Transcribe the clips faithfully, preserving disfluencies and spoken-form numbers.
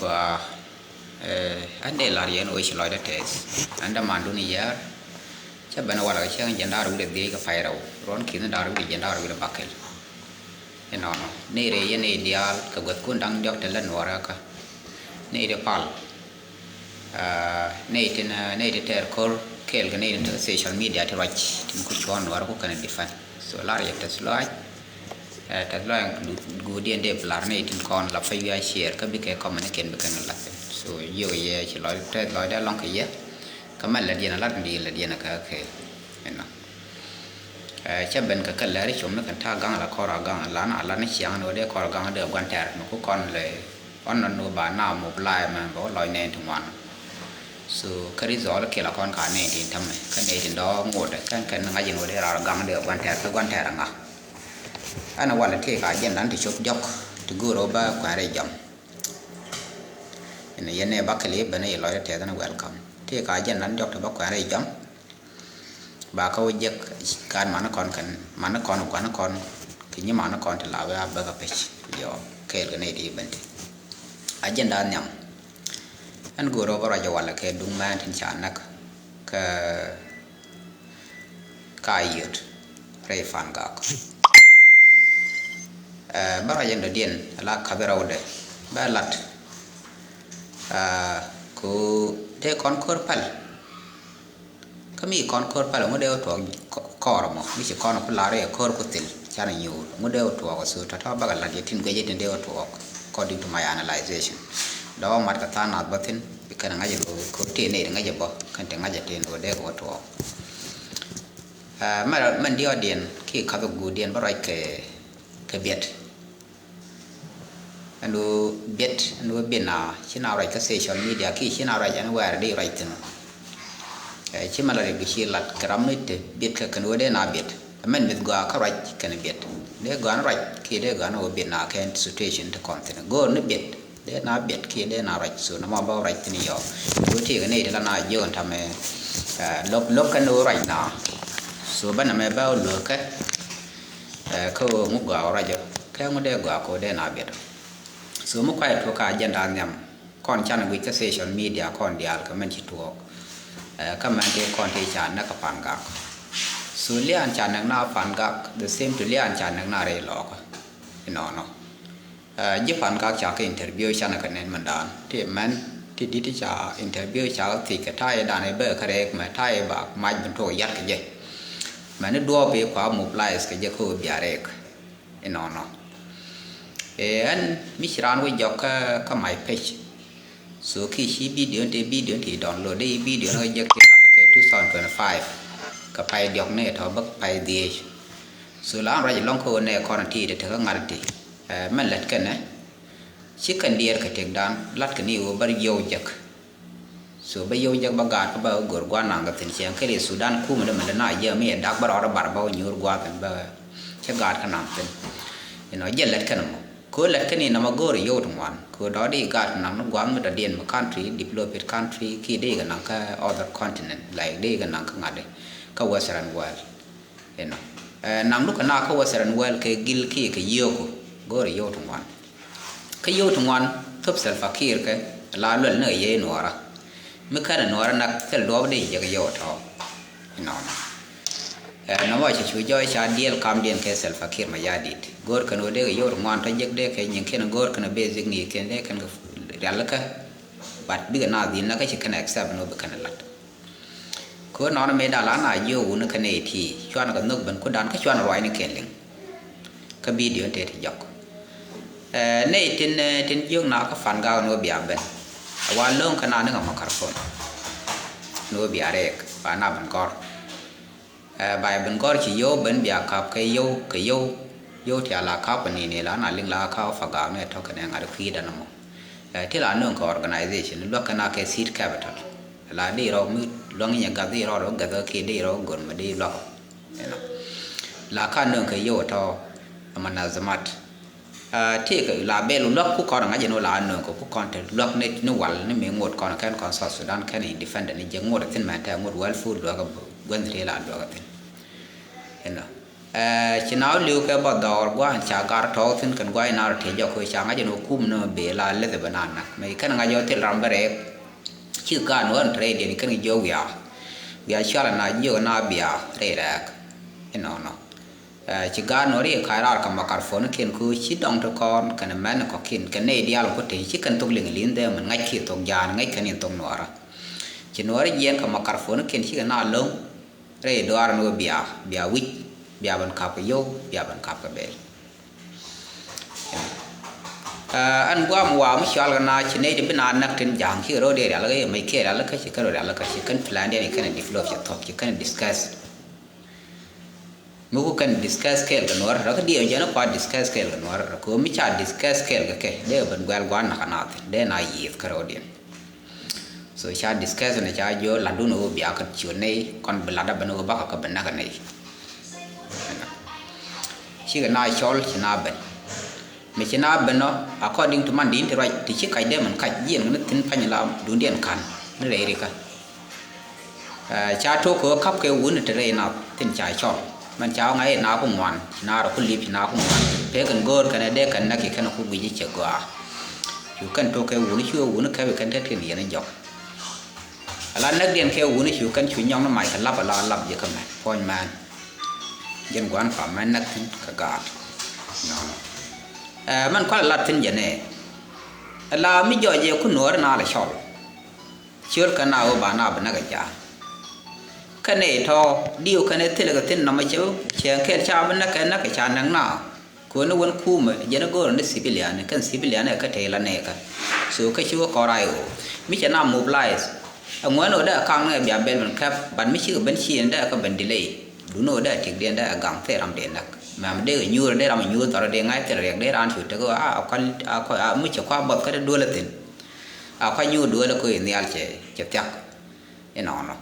Ɛ, ɛn dee lar yɛn ɣöö ci lɔcdä tɛth. Ɛn dämandun yɛɛr cä ben walɛ kɛ cäŋ jiɛn da̱ŋ rɛw wi̱cdɛ dhieec kä pay rɛw, ruɔ̱n ki̱n da̱ŋ rɛw wi̱cdɛ jiɛn da̱ŋ rɛw wi̱cdɛ bäkɛl. Inɔnɔ nɛy rɛy yɛn nɛy diaal kɛ guäthkun da̱ŋ diɔ̱k ti lät Nuäärä kä nɛy ti pal. Ɛ, nɛy tin, ɛ, nɛy ti tɛɛr ko̱r kɛɛl kɛ nɛy tin te social media ti ruac tin ku cuɔ̱ɔ̱ŋ Nuäärä ku kɛn defend. So lar yɛ tɛth lɔaac. Ɛ, tɛth lɔaac guudiɛn dee lar nɛy tin kɔn la pay wi̱i̱ a share kä bikɛ comment ni kɛn bikɛn lat thin. So yiëë yɛ ci lɔc tɛth lɔcdä lɔ̱ŋ kɛ yɛ. Kä mɛn lät yɛn a lat ni lät yɛn a kä kɛɛl. Inɔ. Ɛ, cä ben kɛ kɛ lɛr com ni kɛn ta̱a̱ gaŋ la kɔr a gaŋ la na la ni ciaŋ ni wä dee kɔr a gaŋ dee gua̱n tɛr mi ku kɔn lɛ ɔn nɔ ni wä ba na mobilize mɛ bɛ wä lɔc nɛn ti ŋuan. So kä result kiɛ la kɔn ka nɛn ti tämɛ kä nɛn ti dɔɔ ŋot kɛn kɛn ŋa̱c in wä dee rar a gaŋ dee gua̱n tɛr kä gua̱n tɛr a ŋa̱. Ɛn a walɛ tëë ka agenda ti cop diɔ̱k ti go̱o̱r wä bä kuɛn rɛy jɔm. Inɔ yɛn nɛ bakɛl i̱ ben i̱ lɔc tɛth ni welcome tëë ka agenda ni diɔ̱k ti bä kuɛn rɛy jɔm. Ba kä wä jek gaat mani kɔn kɛn mani kɔn guani kɔn kɛ nyi mani kɔn ti la wee a bäk a pec. Yɔ kɛɛl kɛ nɛy ti ben ti agenda nhiam. Ɛn go̱o̱r ɔ bä ruac ɛ walɛ kɛ duŋ mɛn tin ca näk kä ka yöt rɛy Pangak. Ɛ, bä ruac ɛn dɔ̱diɛn la kath rɛwdɛ bä lat. Ɛ, ku dee kɔn ko̱r päl. Kä mi kɔn ko̱r päl ŋu dee wä tuɔɔk kɔɔr mɔ mi ci kɔn ku lar iɛ ko̱r ku thil canɛ nyuur ŋu dee wä tuɔɔk a so tɔ̱tɔ̱ bakɛ la̱t yɛ tin guic yɛ tin dee wä tuɔɔk. According to my analyzation dɔ̱ wä mat kɛ tha̱a̱ŋ nath bä thi̱n kɛn ŋa̱c ɛ lo̱o̱ ko̱r tëë nɛy ti ŋa̱c ɛ bä kɛn ti ŋa̱c ɛ tëë ni wä dee kɛ wä tuɔɔk. Ɛ, mɛn diɔɔdiɛn ki kath guudiɛn bä ruac kɛ kɛ biɛt. Ɛn ɣöö biɛt ɛn ɣöö biɛt na ci na ruac kä social media ki ci na ruac ɛn wɛɛr di ruac thi̱n. Ɛ, ci mɛ la ri bi ci lat kɛ ram mi te biɛt kɛ kɛn ɣöö dee na biɛt. Ɛmɛn mith gɔaa kä ruac kɛn biɛt dee gɔaa ni ruac ki dee gɔaa ni ɣöö biɛt na kɛn situation ti kɔn thi̱n go̱o̱r ni biɛt dee na biɛt ki dee na ruac so na mɔ bä ruac thi̱n yɔɔ. Ɣöö ti kɛ ni ti la na jiök ɛn tamɛ, ɛ, lo̱k lo̱k kɛn ɣöö ruac na so bä na mɛ bä ɣöö lo̱k kɛ. Ɛ, kä ɣöö ŋu gɔaa ɣöö ruacɔ kɛ ŋu dee gɔaa kɛ ɣöö dee na biɛtɔ. So mi kuay tuɔk ka agenda nhiam kɔn canɛ guic kä social media kɔn diaal kɛ mɛn ci tuɔɔk. Ɛ, kä mɛn ti kɔn ti ca näk kä Pangak. So lian ca näk na Pangak the same to lian ca näk na rɛy Lɔɔkä. Inɔnɔ. Ɛ, ji̱ Pangak ca kɛ interview canɛ kɛ nɛn mɛn daan ti mɛn ti di̱t ti ca interview ca kɛ thiec kɛ ta̱yɛ daan ɛ bä kä rɛɛk mɛ ta̱yɛ ba mac bin tuɔk yat kɛ jɛ. Mɛn i̱ duɔɔp i̱ kua mobilize kɛ jɛ kä ɣöö bia rɛɛk. Inɔnɔ. Ɛ, ɛn mi ci raan wä jɔk kä, kä my page. So ki ci video ti, video ti download i̱ video ni wä jek ti lat kɛ two thousand twenty-five. Kɛ pay diɔk ni tɔ bä pay dhieec. So la an ruac ilɔŋ kä ɣöö nɛ kɔn ti ti te kä ŋa̱t ti. Ɛ, mɛn lät kɛnɛ. Ci kɛn diɛɛr kɛ tëkdan lat kɛ ni ɣöö bär yio̱w jek. So bä yio̱w jek bä gaat kä bä go̱r gua̱n naŋ kɛ thi̱n ciɛŋ kɛl i̱ Sudan kumɛ dee mɛ dee na jiɛ mi ɛ dak bä rɔɔdɛ bar bä wä nyuur gua̱a̱th ɛn bä cä gaat kä naŋ thi̱n. Inɔ jɛ lät kɛn mɔ kɛ ɣöö lät kɛn inɔ mɛ go̱o̱r i̱ yio̱w ti ŋuan kɛ ɣöö dɔɔdi i̱ gaat naŋ ni gua̱a̱th mi dɔ̱diɛn mi country, developed country kiɛ dee kɛ naŋ kä other continent, like dee kɛ naŋ kä ŋa̱t kä Western world. Inɔ, ɛ, naŋ lukɛ na kä Western world kɛ gil kiɛ kɛ yio̱o̱ku go̱o̱r i̱ yio̱w ti ŋuan. Kä yio̱w ti ŋuan thop Salva Kiir kɛ la luɛl ni kɛ yee Nuɔɔrä. Mi kɛn ɛ Nuɔɔrä nak thil duɔɔp di jek yio̱w tɔ. Inɔnɔ. Ɛ, nɔmɔ ci cu jɔɔc ca diɛl kamdiɛn kɛ Salva Kiir Mayardit. Go̱o̱r kɛn ɣöö dee kɛ yio̱w ti ŋuan tɔ jek dee kɛ nyiŋkiɛn go̱o̱r kɛn ɛ basic needs kiɛn dee kɛn kɛ rialikä. But bikɛ na dhi̱n na kä ci kɛn accept ni ɣöö bi kɛn ɛ lat. Kɛ ɣöö nɔnɔ mëë da̱a̱ la na jiök wuni kä nɛy ti cuanɛ kɛ nhök ben kudan kä cuanɛ ruacni kɛn liŋ. Kä bidio in tëë ti jɔk. Ɛ, nɛy tin, ɛ, tin jiök na kä Pangak ni wä bia ben. Ɛ wa lo̱ŋ kä na ni ŋa makarpon. Ni wä bia rɛɛk ba na ben gɔr. Ɛ, ba yɛ ben gɔr ci yio̱w ben bia kap kɛ yio̱w kɛ yio̱w. Yio̱w ti a la kap kɛ ni ni la na liŋ la kap Pangak ni tɔ̱ kɛ nɛ ŋa̱t kui̱dɛ ni mɔ. Ɛ, ti la nöŋ kɛ organization luäk kɛ na kɛ seed capital. La di rɔ mi luäŋ nyɛ gath di rɔ rɔ gath kiɛ di rɔ gör mi di luäk. You know. La ka nöŋ kɛ yio̱w tɔ ɛ manazamat. Ɛ, ti kɛ la bɛl luäk ku kɔn ŋa̱c ɛn wä la nöŋ kɛ ku kɔn te luäk ni, ni wal ni mi ŋot kɔn kɛn kɔn South Sudan kɛn independent ni jɛ ŋot thin mɛn tɛ ŋot well food luäk guänh ti la luäk thin. You know. Ɛ, ci na wä li̱w kɛ bä dhɔɔr gua̱a̱n ca gar tɔɔk thi̱n kɛn gua̱a̱c na rɔ tiɛ jɔk kɛ ca ŋa̱c ɛn wä kum ni wä bee la leth bɛ na nak. Mɛ kɛn ŋa̱c wä thil ram bä rɛɛk. Ci gaat ni wä ni te rɛy diɛn kɛn kɛ jiök wiaa. Wiaa cual na jiök na biaa rɛy rɛɛk. Inɔnɔ. Ɛ, ci gaat ni wä ri ka̱c raar kɛ makarfon kiɛn kɛ ci dɔŋ ti kɔn kɛn mɛn kɔ̱kiɛn kɛn nɛy diaal kɔ te ci kɛn thok liŋ li̱n dhɛ mɛn ŋa̱c kiɛ thok jaan ŋa̱c kɛn in thok nuɔɔrä. Ci nuɔɔrä jiɛn kɛ makarfon kiɛn ci kɛ na lo̱ŋ. Rɛy duaar ni wä bia, bia wi̱c, bia ben kap kɛ yio̱w, bia ben kap kɛ bɛl. Ɛ, ɛn guam wa mi cual kɛ na ci nɛy ti bi na näk tin ja̱a̱ŋ ci rɔ dee rial kɛ mec kɛ rial kɛ ci kɛ rɔ rial kɛ ci kɛn plan diɛn ci kɛn develop ci thɔk ci kɛn discuss. Mi ku kɛn discuss kɛɛl kɛ nuɔr rɔ kɛ diɛ jɛn kua discuss kɛɛl kɛ nuɔr rɔ kɛ mi ca discuss kɛɛl kɛ kɛ dee ben guɛl guan na kɛ na thin dee na yieth kɛ rɔ diɛn. So ca discuss ni ca jiɔ latdun ɣöö bia kä ciöt nɛy kɔn bi lat a ben ɣöö bakɛ kä bi näk nɛy. Cikɛ na cɔl ci na ben. Mi ci na ben ɔ according to man din ti ruac ti ci kac dee min kac jiɛn kɛ ni thin pany la dundiɛn ka̱n ni rɛy rikä. Ɛ, ca tok kɛ ɣöö ka̱p kɛ wun ti rɛy nath thin ca cɔl. Mɛn ca ɣä ŋa̱c i̱ naaku ŋuan, ci naar ku li̱p ci naaku ŋuan. Pek in go̱o̱r kɛnɛ dee kɛn näk i̱ kɛn ku guic i̱ cɛ gɔaa. Cu kɛn tok kɛ wuni cu wuni kɛp i̱ kɛn tet kɛn yɛn i̱ jɔk. Ala näk diɛn kɛ wuni cu kɛn cu nyɔŋ ni mac kɛ lap ala lap ji̱ kä mɛn puɔ̱ny mɛn. Jɛn gua̱n pa mɛn näk thi̱n kɛ gaat. Nɔnɔ. Ɛ, mɛn kual lat thi̱n jɛ nɛ. Ala mi jɔc jɛ ku nuɔɔri na lɛ cɔl. Ciöl kɛn na ɣöö ba na bi näk ɛ ja̱a̱ŋ. Kɛn nɛy tɔ̱ diw kɛn ɛ thilɛ kɛ thi̱n nɔmɔ cɛ cɛ kɛl ca bi näk kɛ näk kɛ ca näk na. Kuäär ni wän kumɛ jɛn ɛ go̱o̱r ni civilian kɛn civilian ɛ kä tɛy la nɛɛkä. So kä ci wä kɔn ray ɣöö mi cɛ na mobilize. Ɛ ŋuɛn ɣöö dee ɛ kaŋ ni ɛ bia bɛl ben kɛp but mi cikɛ ben ci ɛn dee ɛ kä ben delay. Duni ɣöö dee ɛ tikdiɛn dee ɛ gaŋ thil ram dee näk. Mɛm dee ɛ nyuur dee ram ɛ nyuur dhɔr dee ŋa̱c thil riɛk dee raan cu tek ɣöö a kɔl a kɔl a mi cɛ kua buɔth kä dee duel ɛ thi̱n. A kua nyuur duel ɛ koc nhial cɛ cɛ thiak. Inɔnɔ.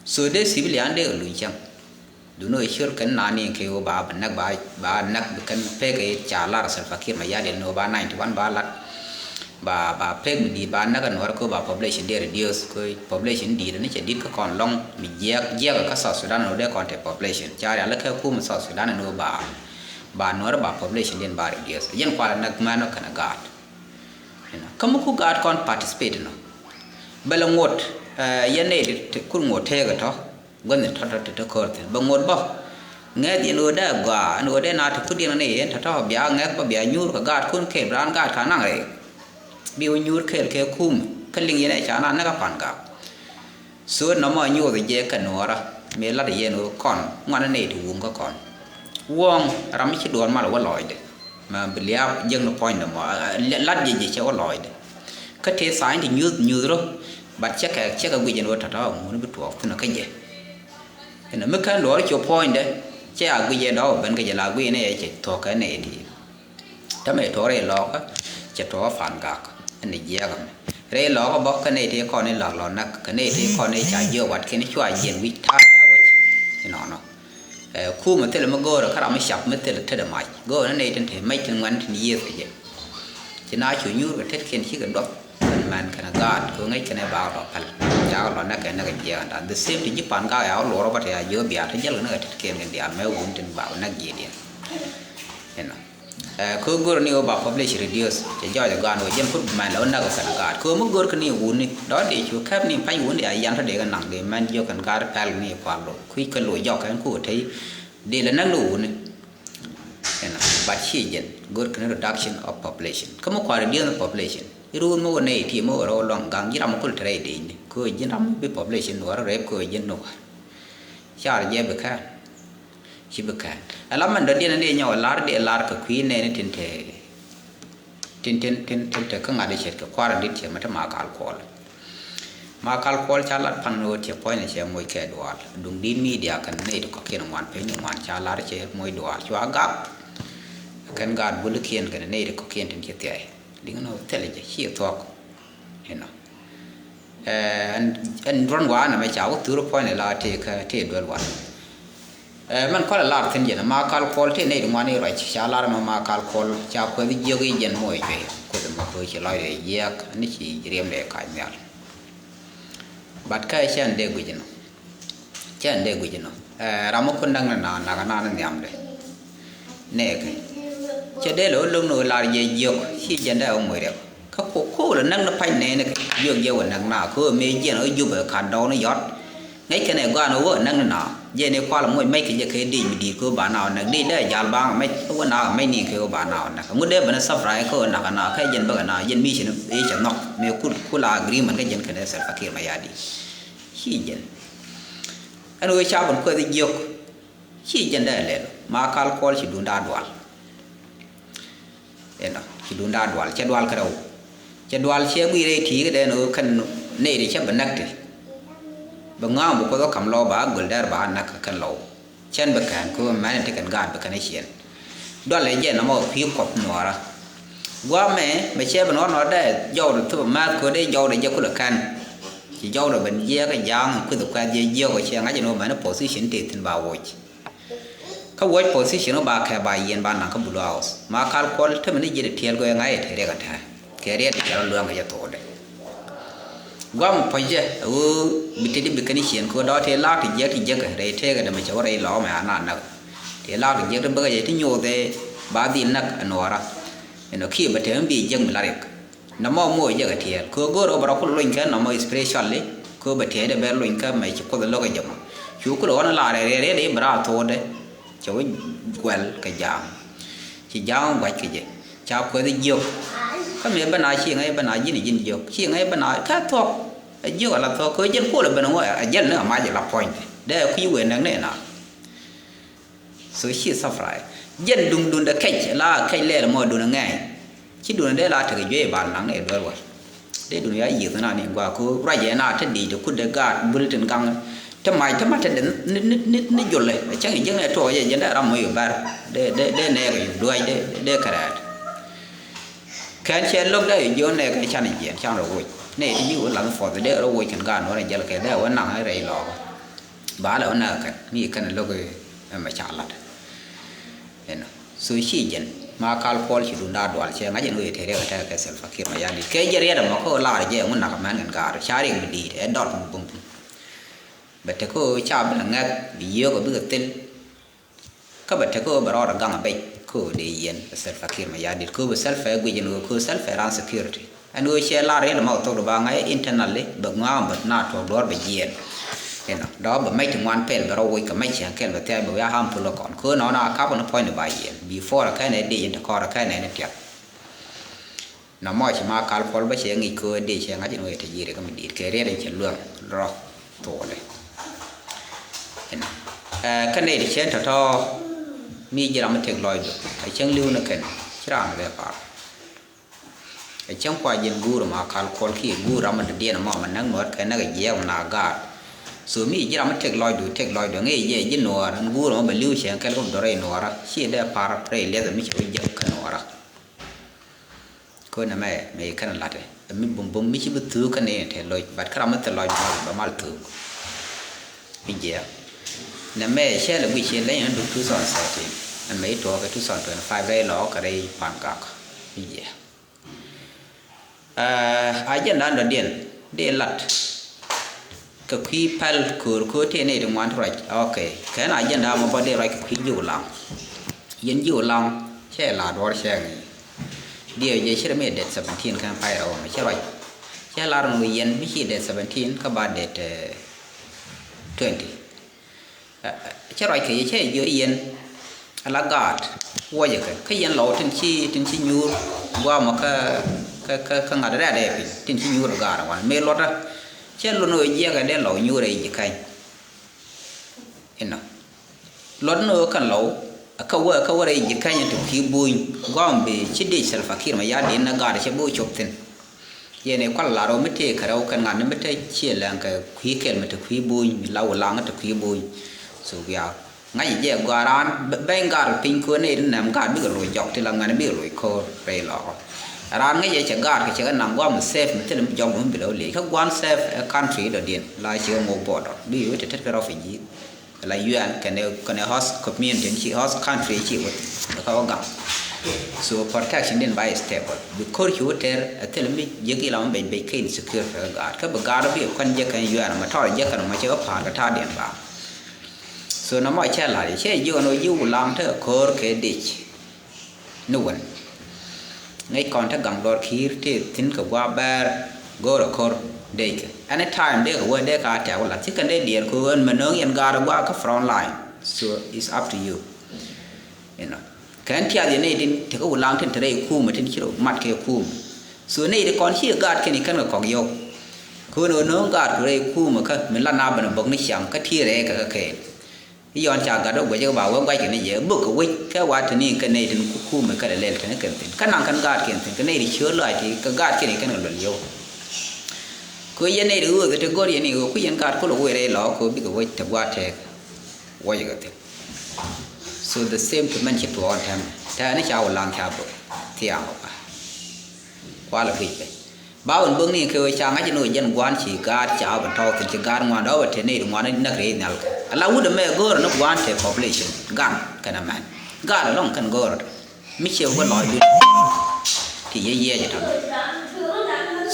So dee civilian dee kɛ luny cäŋ. Duni ɣöö ciöl kɛn nani kɛ ɣöö ba bi näk ba ba näk bi kɛn pek ɛ ca lar Salva Kiir Mayardit ni ɣöö ba ninety one ba lat. Ba ba pek mi di̱i̱t ba näk ɛ nuɔr kɛ ɣöö ba population dee reduce kɛ population di̱i̱t ni cɛ di̱t kä kɔn lɔŋ mi jiɛk jiɛk kä South Sudan ni ɣöö dee kɔn te population ca rial kɛ kum South Sudan ni ɣöö ba ba nuɔr ba population diɛn ba reduce. Jɛn kual näk mɛn ɔ kɛn ɛ gaat. Inɔ kä mi ku gaat kɔn participate inɔ. Bɛ lɛ ŋot, ɛ, yɛn nɛy ti, ti kur ŋot teek tɔ gua̱n tɔ tɔ tɔ kɔr thin bɛ ŋot bä. Ŋɛth yɛn ɣöö dee gɔaa ɛn ɣöö dee na ti kut yɛn ni yɛn tɔ tɔ bia ŋɛth bä bia nyuur kɛ gaat kun kɛ bi raan gaat ka naŋ rɛy. Bi wä nyuur kɛɛl kɛ kum kä liŋ yɛn ɛ ca na näk a pan gak. So nɔmɔ nyuuth jɛ kɛ nuɔɔrä mëë lat yɛn ɣöö kɔn ŋuan nɛy ti wum kä kɔn. Wuɔ̱ɔ̱ŋ ram mi ci duɔ̱ɔ̱r mal wä lɔɔcdɛ. Ma bi liaap jiäkni puɔ̱nydɛ mɔ, a, a, lat jɛ jɛ cɛ wä lɔɔcdɛ. Kä tëë tha̱a̱ny ti nyuuth nyuuth rɔ, but cɛ kɛ cɛ kɛ guic ɛn ɣöö tɔ̱tɔ̱ ŋuni bi tuɔɔk thi̱n kä jɛ. Ɛn mi kän duɔ̱ɔ̱r cop puɔ̱nydɛ cɛ a guic ɛ dɔ̱ɔ̱k ben kä jɛ la guic ni ɛ cɛ thuɔ̱k kɛ nɛy di̱i̱t. Täämɛ tuɔɔk rɛy lɔɔkä cɛ tuɔɔk pan gak ɛn jiɛɛk ɛmɛ. Rɛy lɔɔkä bä kä nɛy tëë kɔn i̱ la̱k lɔ näk kä nɛy tëë kɔn i̱ ca jiök watkiɛn i̱ cua jiɛn wi̱c ta̱a̱ dee awec. Inɔnɔ. Ɛ, kumɛ thilɛ mi go̱o̱rɛ kä ram mi cap mi thilɛ tetdɛ mac. Go̱o̱rɛ ni nɛy tin te mec tin ŋuɛ̈n tin yiëëth kɛ jɛ. Ci na cu nyuur kɛ tetkiɛn cikɛ duɔth. Kɛn mɛn kɛn gaat kɛ ŋäc kɛn ɛ baak lɔ päl. Cakɛ lɔ näk kɛ näk kɛ jiɛɛk ɛn da̱a̱n. The same ti ji̱ pan gak ya wä luɔr wä bä te ya jiök bia te jäl kɛ näk kɛ tetkiɛn kɛn diaal mɛ wun tin ba wä näk jiɛɛdiɛn. Inɔ. Ɛ, kä go̱r ni ɣöö ba population reduce cɛ jɔɔc ɛ gɔaan ɣöö jɛn kut bi mɛn lɛ wä näk ɛ kɛn ɛ gaat. Kä mi go̱r kä ni wuni dɔ̱ dee cu kɛp ni pa̱ny wuni a yan tɔ dee kɛ naŋ dee mɛn jiök kɛn gaat pɛl ni kual lo̱k kui̱ kä lo̱c jɔk kɛn ku tey dee lɛ näk ni wuni. Inɔ, but ci jɛn go̱r kä ni reduction of population. Kä mi kual reduce ni population i̱ ruun mi wä nɛy ti mi wä rɔ lɔŋ gaŋ ji̱ ram mi kul te rɛy dee ni kä ji̱ ram mi bi population ni wä rɔ rɛp kä ji̱ ni wä. Car jɛ bi kɛn. Ci bi kɛn. Ɛ la mɛn dɔ̱diɛn ni nyɔk lar dee lar kɛ kui̱ nɛɛni tin te tin tin tin tin te kä ŋa̱t i̱ ce̱tkɛ kua̱r in dit cɛ mɛ te Makal Kuɔl. Makal Kuɔl ca lat pan ni ɣöö tiɛ puɔ̱ny ni cɛ moc kɛ dual duŋ dit media kɛn nɛy ti kɔ̱kiɛn ŋuan peny ni ŋuan ca lar cɛ moc dual cua gak. Kɛn gaat bulikiɛn kɛn nɛy ti kɔ̱kiɛn tin ci thiay liŋ ni ɣöö thilɛ jɛ ci thuɔ̱k. Inɔ. Ɛ, ɛn, ɛn ruɔ̱n wa̱a̱ nɛmɛ ca wä thur puɔ̱ny la tëë kä tëë duel wa̱a̱. Ɛ, mɛn kɔlɛ lar thi̱n jɛn Makal Kuɔl tëë nɛy ti ŋuan i̱ ruac ca lar mɛ Makal Kuɔl ca kuɛth jiök i̱ jɛn moc juey kueth mɛ ko̱ ci lɔcdɛ jiɛɛk ni ci riɛmdɛ kac nhial. But kä cɛn dee guic inɔ. Cɛn dee guic inɔ. Ɛ, ram mi kun näk ni na nak na ni nhiamdɛ. Nɛɛkɛ cɛ dee lɛ wä lo̱ŋ ni wä lar jɛ jiök ci jɛn dee wä moc rɛk. Kä ku ku lɛ näk ni pa̱ny nɛɛni kɛ jiök jɛ wä näk na kä mëë jiɛn wä jup ɛ ka̱n dɔɔk ni yɔt. Ŋäc kɛn ɛ gɔaa ni wä näk ni na jɛn i̱ kual moc mɛc kɛ jɛ kɛ dic mi di̱i̱t kɛ wä ba na wä näk dic dee jal baŋ mɛc wä na wä mɛc ni kɛ wä ba na wä näk ŋut dee ben ɛ safra kɛ wä näk na kɛ jɛn bäkɛ na jɛn mi ci ni i̱ cɛ nhɔk mëë kul kul a agreement kɛ jɛn kɛn ɛ Salva Kiir Mayardit. Ci jɛn ɛn wee ca ben kuɛth jiök. Ci jɛn dee lɛl ma kal kuɔl ci dun daa dual. Inɔ ci dun daa dual cɛ dual kärɛw. Cɛ dual cɛ gui̱i̱r ɛ ti̱i̱ kɛ dee ni ɣöö kɛn nɛy ti cɛ bi näk ti. Bi ŋa̱a̱ŋ bi kuoth ɣä ka̱m lɔw ba ɣä göl dɛr ba ɣä näk kɛ kɛn lɔw. Cɛn bi kɛn kɛ ɣöö mɛn ti kɛn gaat bi kɛn ɛ ciɛn. Dual ɛ jɛn ɛmɔ kui̱ kuɔth nuɔɔrä. Gua̱a̱mɛ mɛ cɛ bi nuɔɔr nuɔɔr dee jɔwdɛ thop ɛ määth kɛ ɣöö dee jɔwdɛ jɛ kulɛ kɛn. Ci jɔwdɛ ben jiɛɛk ɛ ja̱a̱ŋ kui̱th ɛ kuɛth jɛ jiɛɛk ɛ cɛ ŋa̱c ɛn ɣöö mɛn ɛ position tëë thi̱n ba woc. Kä wuɔ̱c position wä ba kɛ ba yiɛn ba naŋ kä Blue House. Ma kal kuɔl te mi ni ji̱ ti tiɛɛl gɔɛ ŋa̱c ɛ te riɛk ɛ tɛ̱̈ɛ̱̈. Kɛ riɛt ti cɛ rɔ luäŋ kɛ jɛ thokdɛ. Guam puɔ̱c jɛ ɛ ɣöö bi teti bi kɛn i̱ ciɛn kɛ ɣöö dɔ̱ tëë laak ti jiäk ti jiäk rɛy tëëkɛ dee mi cɛ wä rɛy lɔɔk mɛ a na näk. Tëë laak ti jiäk ti bäkɛ jɛ ti nyothɛ ba dhil näk ɛ nuɔɔrä. Ɛn ɔ kiɛ bɛ te mi bi jiäk mi la riɛk. Nɔmɔ moc jɛ kɛ tiɛɛl kɛ ɣöö go̱o̱r ɣä bɛ rɔ kul lony kɛ nɔmɔ especially kɛ ɣöö bɛ tiɛɛcdɛ bɛ lony kä mɛ ci kuoth lo̱k kɛ jɛ mɔ. Cu kul ɣɔn lar rɛl rɛl i̱ bɛ raar thokdɛ. Cɛ wä guɛl kɛ ja̱a̱ŋ. Ci ja̱a̱ŋ gua̱c kɛ jɛ ca kuɛth jiök. Kä mëë bä na ci ŋäc bä na ji̱n ji̱n jiök ci ŋäc bä na kä thuɔ̱k. Ɛ jiök ala thuɔ̱k kɛ ɣöö jɛn kuɔl ɛ ben ŋuɔ ɛ jɛl ni ɛ mac ɛ la puɔ̱nydɛ dee ɛ kui̱ wëë näk ni ɛ na. So ci thafra jɛn duŋ duŋdɛ kɛc la kɛc lɛɛl mɔ duŋ ŋɛɛny. Ci duŋ dee la tekɛ juey bal naŋ ni duel wal. Dee duŋ ya yieth na ni gua ko ruacɛ na te dic te kut de gaat bul tin gaŋ. Te mac te ma te de ni ni ni ni jolɛ cɛŋ jiŋ ne tuɔɔk jɛ jɛn dee ram mɔ yu bɛr. Dee dee dee nɛɛk yu duac dee dee kɛrɛɛt. Kɛn cɛ lo̱k dee yu jiɔn nɛɛk ni can jiɛn can rɔ woc ne ti ji̱ wä laŋ puɔth dee rɔ woc kɛn gaat nuɔr jɛl kɛ dee wä naŋ rɛy lɔɔk. Ba lɛ wä näk kɛn mi kɛn lo̱k ɛmɛ ca lat. Ɛnɔ so ci jɛn ma kal kuɔl ci dun daa dual cɛ ŋa̱c ɛn wee te riɛk ɛ tɛk kɛ Salva Kiir Mayardit kɛ jɛ riɛt ɛmɔ kä lar jɛ ŋun nak mɛn kɛn gaar ca riɛk bi diit ɛ dɔt bum bum. Bɛ te kä ca bi lɛ ŋɛk bi yio̱k ɛ bikɛ thil. Kä bɛ tekɛ ɣöö bɛ rɔɔdɛ gaŋ a bɛc kä ɣöö dee yiɛn bɛ Salva Kiir Mayardit kä ɣöö bɛ Salva ɛ guic ɛn ɣöö kä ɣöö Salva ɛ raan security. Ɛn ɣöö cɛ lar rɛl ɛmɔ thok dee ba ŋa̱c internally bɛ ŋua̱a̱ bɛ na tuɔɔk duɔ̱ɔ̱r bɛ jiɛɛn. Inɔ dɔ̱ bɛ mɛc ti ŋuan pɛl bɛ rɔ woc kɛ mɛc cieŋ kɛl bɛ thiac bɛ wiaa harmful kɛ kɔn kä ɣöö nɔnɔ a kap ni point ba yiɛn before a kɛn ɛ dee in ti kɔr a kɛn ɛ ni tiɛk. Nɔmɔ ci ma kal puɔl bä cɛ ŋic köö dee cɛ ŋa̱c in wee te ji̱ rik mi di̱i̱t kɛ riɛt in cɛ luäŋ rɔ thuɔɔli. Ɛnɔ ɛ kä nɛy ti cɛ tɔ̱tɔ̱ mi ji̱ ram mi tëk lɔcdu ɛ cäŋ li̱w ni kɛn ci raan bɛ pa̱a̱r. Ɛ cäŋ kua ji̱n guur ma kal kuɔl kiɛ guur ram mi dɔ̱diɛn mɔ mi näk nuɔ̱ɔ̱r kɛ näk ɛ jiɛɛk mi na gaat. So mi ji̱ ram mi tëk lɔcdu tëk lɔcdu ŋic jɛ ji̱ nuɔ̱ɔ̱r ɛn guur mɔ bɛ li̱w cɛ kɛl kä bi dɔ̱r rɛy nuɔ̱ɔ̱rä ci dee pa̱a̱r rɛy liɛth mi cɛ wä jäk kä nuɔ̱ɔ̱rä. Kön ɛmɛ mëë kɛn la̱tɛ ɛ mi bumbum mi ci bi thuuk kä ni te loc, but kä ram mi thil lɔc mal bɛ mal thuuk. Mi jiɛ nɛmɛ cɛ lɛ guic ci leny ni duk two thousand thirteen ɛmɛ i̱ tuɔɔk kɛ two thousand twenty-five rɛy lɔɔk kɛ rɛy pan gak. Mi jiɛ agenda dɔ̱diɛn dee lat. Kɛ kui̱ pɛl köör köör tëë nɛy ti ŋuan ti ruac. Ok. Kɛn agenda mɔ bä dee ruac kɛ kui̱ ji̱ Ulaŋ. Yɛn ji̱ Ulaŋ cɛ la duɔ̱ɔ̱r cɛ ŋi̱i̱. Diɛ jɛ ci rɛ mi date seventeen kɛn pay rɛ wä mɛ cɛ ruac. Cɛ la rɛ ŋi̱i̱ yɛn mi ci date seventeen kä ba date twenty. Cä ruac kɛ yɛ cä yɛ jiök yɛn ala gaat. Wuɔcɛ kɛ kä yɛn lɔw tin ci tin ci nyuur guamɔ kä kä kä ŋa̱t rɛ̈t ɛ piny tin ci nyuur gaat wan mëë luɔtdä. Cä luɔt ni ɣöö jiɛkɛ dee lɔw nyuur ɛ ji̱ käny. Inɔ luɔt ni ɣöö kɛn lɔw kä wä kä wä rɛy ji̱ käny ti kui̱ buny guamɔ bi ci dee Salva Kiir Mayardit ni gaat cɛ bi wä cop thi̱n. Yɛn ɛ kual lar ɔ mi tëë kɛ rɛw kɛn ŋa̱n ni mi te ciɛ lɛŋ kɛ kui̱ kɛl mi te kui̱ buny mi la wä laŋ te kui̱ buny. So wiaa ŋa̱c jɛ gɔaa raan bɛny gar piny kuäär nɛy ti nɛm gar bikɛ loc jɔk ti la ŋa̱n bikɛ loc ko̱o̱r rɛy lɔɔk. Raan ŋäc jɛ cɛ gar kɛ cɛ kɛ naŋ guam mi sɛf mi thilɛ mi jɔk mi bi lɛ wä liec kä gua̱n sɛf ɛ country dɔ̱diɛn la ci kɛ ŋok border bi wä te tet kɛ refugee. La U N kɛnɛ kɛnɛ host community ni ci host country ci wä kä wä gaŋ. So protection din ba stable bi kor ci wä ter a thil mi jek ila ma bec bec kɛ insecure kɛ gaat kä bi gaat bi kɔn jek kɛn U N ma tɔr jek kɛn ma ci wä pa̱a̱r kɛ ta̱a̱ diɛn ba. So nɔmɔ cɛ la̱r cɛ jiök ɛn ɣöö ji̱ Wulaŋ te ko̱r kɛ dec. Ni wän ŋäc kɔn te gaŋ lɔr ki̱i̱r te thi̱n kɛ gua̱a̱ bɛɛr go̱o̱r ɛ ko̱r dec kɛ. Any time dee kɛ wä dee ka tɛ̈k wä la̱th ci kɛn dee diɛɛr kɛ ɣöö ɛn mɛ nööŋ yɛn gaat ɛ gua̱a̱ kä front line. So it's up to you. You know. Kɛn tiath yɛn nɛy tin tekɛ Wulaŋ tin te rɛy kuumä tin ci rɔ mat kɛ kuumä. So nɛy ti kɔn ci gaat kɛn i̱ kɛn kɛ kɔk yɔw. Kɛ ɣöö nööŋ gaat ku rɛy kuumä kä mi la na ben ɛ bäk ni ciaŋ kä ti rɛy kɛ kä kɛɛl. I̱ yɔn ca gat wä guɛcä kɛ ba wä guac kɛn i̱ jɛ bök kɛ wec kɛ wa te ni kɛ nɛy tin kuumä kɛ lɛ lɛl kɛn kɛn thi̱n. Kä naŋ kɛn gaat kɛn thi̱n kɛ nɛy ti ciöör lɔaac ti kɛ gaat kɛn i̱ kɛn kɛ luɛl yɔw. Kɛ ɣöö yɛn nɛy ti ɣööth ti gɔ̱r yɛn i̱ ɣöö ku yɛn gaat kulɛ wec rɛy lɔ kɛ ɣöö bikɛ wec te gua̱a̱th tɛɛk. Wec kɛ thi̱n. So the same to mɛn ci tuɔɔk ɛn tɛmɛ tɛɛni ca Wulaŋ ca bök thiaŋ ɔ ka. Kualɛ guic bɛ ba wun bäkni kɛ ɣöö ca ŋa̱c ni ɣöö jɛn gua̱a̱n ci gaat ca bɛ tɔ̱w thi̱n ci gaat ŋuan dɔ̱ bɛ te nɛy ti ŋuan näk rɛy nhial kɛ ala wut ɛmɛ go̱o̱rä ni gua̱a̱n te population gaŋ kɛnɛ mɛn gaat ɛlɔ̱ŋ kɛn go̱o̱rä. Mi ciɛ wä lɔcdun ti yɛ yiɛc ɛ tɔ̱.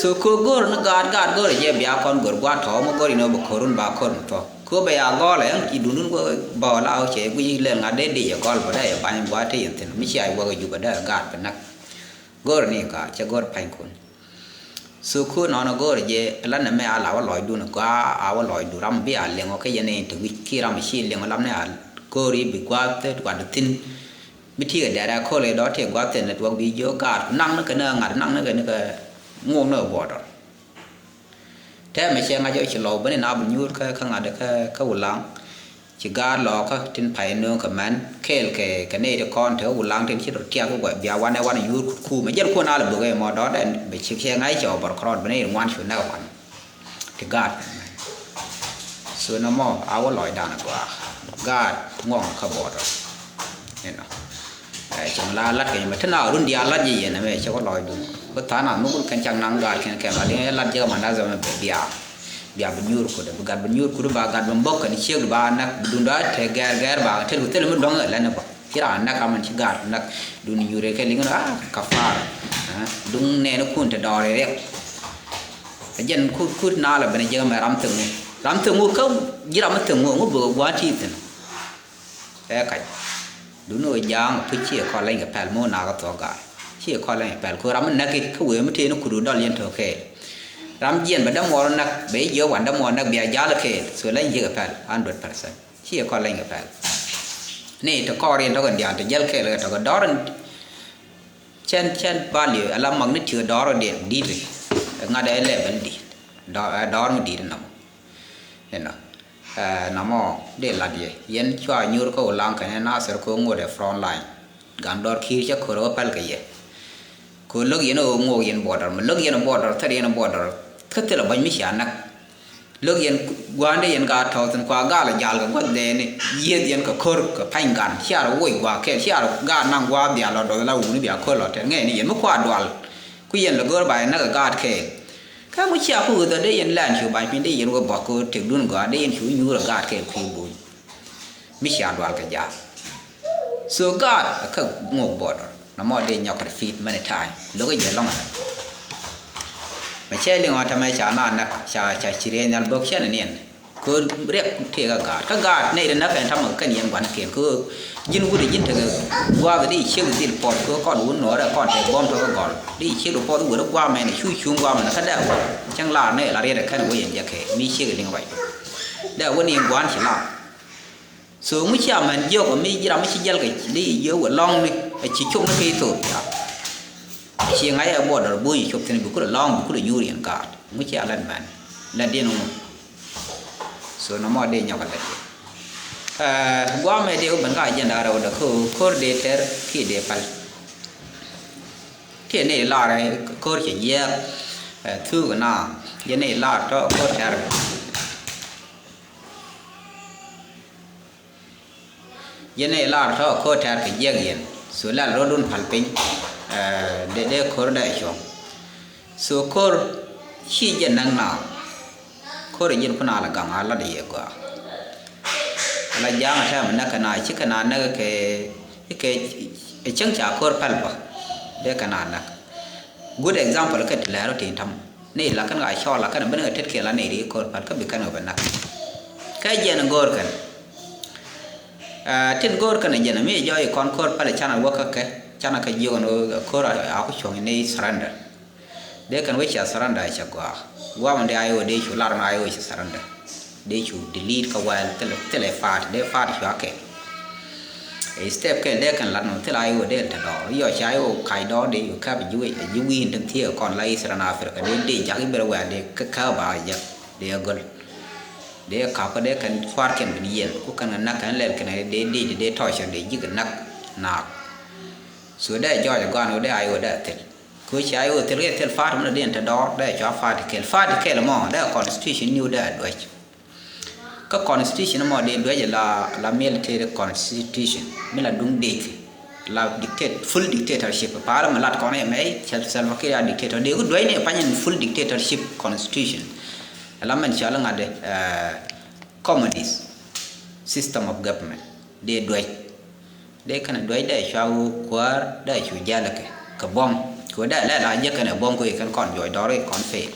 So kɛ go̱o̱r ni gaat, gaat go̱o̱r ɛ jɛ bia kɔn go̱o̱r gua̱a̱t tɔ̱ mi go̱o̱r in ɣöö bɛ ko̱run ba ko̱r mi thɔ̱. Kɛ ɣöö bɛ ya gɔl ɛ ɛn ci dundun wä bä la ɣöö cɛ guic lɛl ŋa̱t dee dec ɛ gɔl bä dee yɛ bany gua̱a̱t te yɛn thi̱n. Mi cia wä kɛ jup ɛ dee gaat bɛ näk. Go̱o̱r ni gaat cɛ go̱o̱r panykun. So kɛ ɣöö nɔnɔ go̱o̱r ɛ jɛ ɛ la nɛmɛ a la wä lɔcdun ɛ gɔaa a wä lɔcdun ram bi a liŋɔ kä yɛn in te wi̱c ki ram ci liŋɔ lam ni a go̱o̱r i̱ bi gua̱a̱th te gua̱a̱th thi̱n. Mi ti kɛ dɛrɛ ko̱l i̱ dɔ̱ ti gua̱th thin ni tuɔk bi jiök gaat ku naŋ ni kɛ ni ŋa̱t naŋ ni kɛ ni kɛ ŋuɔk ni kɛ border. Tɛmɛ cɛ ŋa̱c ɔ ci lɔw ben in a bi nyuur kä kä ŋa̱t kä kä Wulaŋ. Ci gaat lɔɔkä tin pay nööŋ kɛ mɛn kɛɛl kɛ kɛ nɛy ti kɔn te Wulaŋ tin ci rɔ tiak kɛ gua̱th bia wanɛ wanɛ yuur kut kuumɛ jɛn kuɔn a lɛ bök ɛ mɔ dɔ̱dɛ bɛ ci cɛ ŋa̱c cɛ ɔ bɔr kärɔɔd ben in ŋuan cu nɛk ɛ kuan. Ti gaat. So nɔmɔ a wä lɔcdan a gɔaa. Gaat ŋuɔŋ kä border. You know. Ɛ cɛ mi la lat kɛ mɛ ti na run diaal lat ji̱ yɛn mɛ cɛ wä lɔcdun. Bä tha̱a̱n a nhukun kɛn cak naŋ gaat kɛn kɛn la liŋ ɛ lat jiäk ma na zɔmɛ bɛ bia. Bia bi nyuur kut bi gat bi nyuur kut ba gat bi mbok kɛn ciek ba nak bi dun da te gɛr gɛr ba te lu thil mi dɔŋ lɛ ni bä. Ci raan näk amɛn ci gaat näk duni nyuure kɛ liŋ a kafara. Duŋ nɛɛni kun te dɔɔri riɛk. Ɛ jɛn kut kut na la ben jiäk mɛ ram thäŋu ram thäŋu kä ji̱ ram thäŋu ŋu bök gua̱a̱ ti thi̱n. Ɛ kac duni ɣöö ja̱a̱ŋ puc ci ɛ kɔl leny kɛ pɛl mi wä nakä thuɔ̱k gaat ci ɛ kɔl leny kɛ pɛl kɛ ram mi näk i̱ kä wëë mi tëë ni kut wä dɔl yɛn tɔ̱ kɛɛl. Ram jiɛn bɛ dämuɔɔr näk bɛ jiök wan dämuɔɔr näk bia ja̱l kɛɛl so leny jiäk kɛ pɛl hundred percent. Ci ɛ kɔl leny kɛ pɛl. Ni ti kɔɔr in tɔkɛ diaal ti jäl kɛɛl kɛ tɔkɛ dɔr in cɛn cɛn value ala mak ni tiö dɔr in diɛn di̱t in. Ŋa̱t ɛ level di̱t dɔr mi di̱t in nɔmɔ. Inɔ nɔmɔ di lat yɛ yɛn cua nyuur kä Wulaŋ kɛn ɛ Nasir kɛ ŋot ɛ front line. Gam dɔr ki̱i̱r cä kör ɛ wä pɛl kɛ yɛ. Kɛ lo̱k yɛn ɛ ŋok yɛn border mi lo̱k yɛn border thɛr yɛn border. Kä thilɛ bäny mi cia näk. Lök yɛn gua̱a̱ndɛ yɛn gaat tɔ̱ thi̱n kua gal ɛ jal kɛ gua̱th dɛɛni yieth yɛn kɛ ko̱r kɛ pa̱ny gan cia rɔ woc gua̱a̱ kɛl cia rɔ gaat naŋ gua̱a̱ bia lɔ dɔth la wuni bia ko̱r lɔ tɛr ŋɛɛni yɛn mi kua dual. Ku yɛn lɛ go̱o̱r ba yɛn näk ɛ gaat kɛɛl. Kä mi cia ku ɣöth ɔ dee yɛn lɛn cu ba̱ny piny dee yɛn wä bɔk kɛ tëk dun gɔaa dee yɛn cu nyuur ɛ gaat kɛɛl kui̱ buny. Mi cia dual kɛ ja̱a̱k. So gaat kä ŋok border nɔmɔ dee nyɔk repeat many time lokä jɛ lɔŋ. Mɛ cɛ liŋ ɔ tɛmɛ ca na näk ca ca ci riɛy nhial bök cɛn niɛn. Kö riɛk tëë kä gaat kä gaat nɛy ri näk kɛn tamɛ kɛn yɛn gua̱n kiɛn kö ji̱n wut ji̱n tekɛ gua̱a̱th di ciek dhil puɔth kö kɔn wun nuɔɔrɛ kɔn tɛ buɔ̱m tɔkä gɔl di ciek di puɔth wut gua̱a̱mɛn cu cuŋ gua̱a̱mɛn kä dɛr cäŋ laar nɛy la riɛt kɛn wä yɛn jɛ kɛ mi ciek liŋ ruac. Dee wä ni gua̱n ci laar. So ŋu cia mɛn jiɔk mi jiram mi ci jɛl kɛ di jiɔk wä lɔŋ ni a ci cop ni kɛ Ethiopia. Ci ŋa̱c ɛ border buny cop thin bi kulɛ lɔŋ bi kulɛ nyuur yɛn gaat ŋu cia lɛt mɛn lɛt diɛn ŋu. So nɔmɔ dee nyɔk a lɛt diɛn. Guamɛ dee wä ben ka agenda rɛw dɛ ko kor dee tɛr ki dee pal. Ti ni lar kor ci jiɛk thuk na yɛ ni lar tɔ kor tɛr. Yɛn ɛ lar tɔ ko̱r tɛ̈r kɛ jiɛk yɛn. So lɛl rɔ̱dun pal piny. Dee dee ko̱r dee cuɔ̱ŋ. So ko̱r ci jɛ näk na. Ko̱r ji̱n kun a la gaŋ a lat yɛ gɔaa. Ala ja̱a̱ŋ a tɛm näk kɛ na ci kɛ na näk kɛ kɛ cäŋ ca ko̱r pal bä. Dee kɛ na näk. Good example kɛ ti lɛr rɔ tin tam. Ni la kɛn ka cɔl la kɛn ben kɛ tet kiɛ la ni ri ko̱r pal kä bi kɛn kɛ bɛ nak. Kɛ jɛn go̱o̱r kɛn. Aa, tin go̱o̱r kɛnɛ jɛn mi jɔɔc kɔn ko̱r pɛlɛ canɛ wä kä kɛ, canɛ kɛ jiök ɛn ɣöö ko̱r a ku cuɔ̱ŋ ni surrender. Dee kɛn wec ca surrender cɛ gɔaa. Guamɛ dee a iwä dee cu lar ɛn a iwä cɛ surrender. Dee cu delete kä wɛl thilɛ, thilɛ faat, dee faat cua kɛl. Ɛ step kɛl dee kɛn lat nɔ thilɛ a iwä dee te dɔɔr. Yɔ ca iwä kac dɔɔr dee cu käp ji̱ wi̱i̱, ji̱ wi̱i̱ tin thiee kɔn la Eastern Africa dee dee jak i̱ ber wɛl dee kä, kä ba jak dee a göl. Dee kakä dee kɛn kua̱rkiɛn bin yiɛn ku kɛn kɛ nak kɛn lɛl kɛn dee dic dee tɔcɛ dee ji̱ kɛ nak naak. So dee jɔɔc ɛ gɔaan ɣöö dee a iwä dee a thil. Kɛ ɣöö ci a iwä thil kɛ thil fa̱a̱t mɛn dee in te dɔɔr dee cua fa̱a̱t kɛl, fa̱a̱t kɛl mɔ dee constitution niw dee a duäc. Kä constitution mɔ dee duäc la, la military constitution mi la duŋ dec la dictate, full dictatorship. Pa̱a̱l mi lat kɔn ɛmɛ Salva Kiir a dictator dee ku duäc ni pany in full dictatorship constitution. La mɛn cɔal ŋa̱t, eh, communist system of government dee duäc. Dee kɛn duäc dee cua wu kuäär dee cu jälɛ kɛ kɛ buɔ̱m. Kɛ dee lɛ la jek kɛn ɛ buɔ̱m kɛ kɛn kɔn juɔc dɔɔr kɔn fail.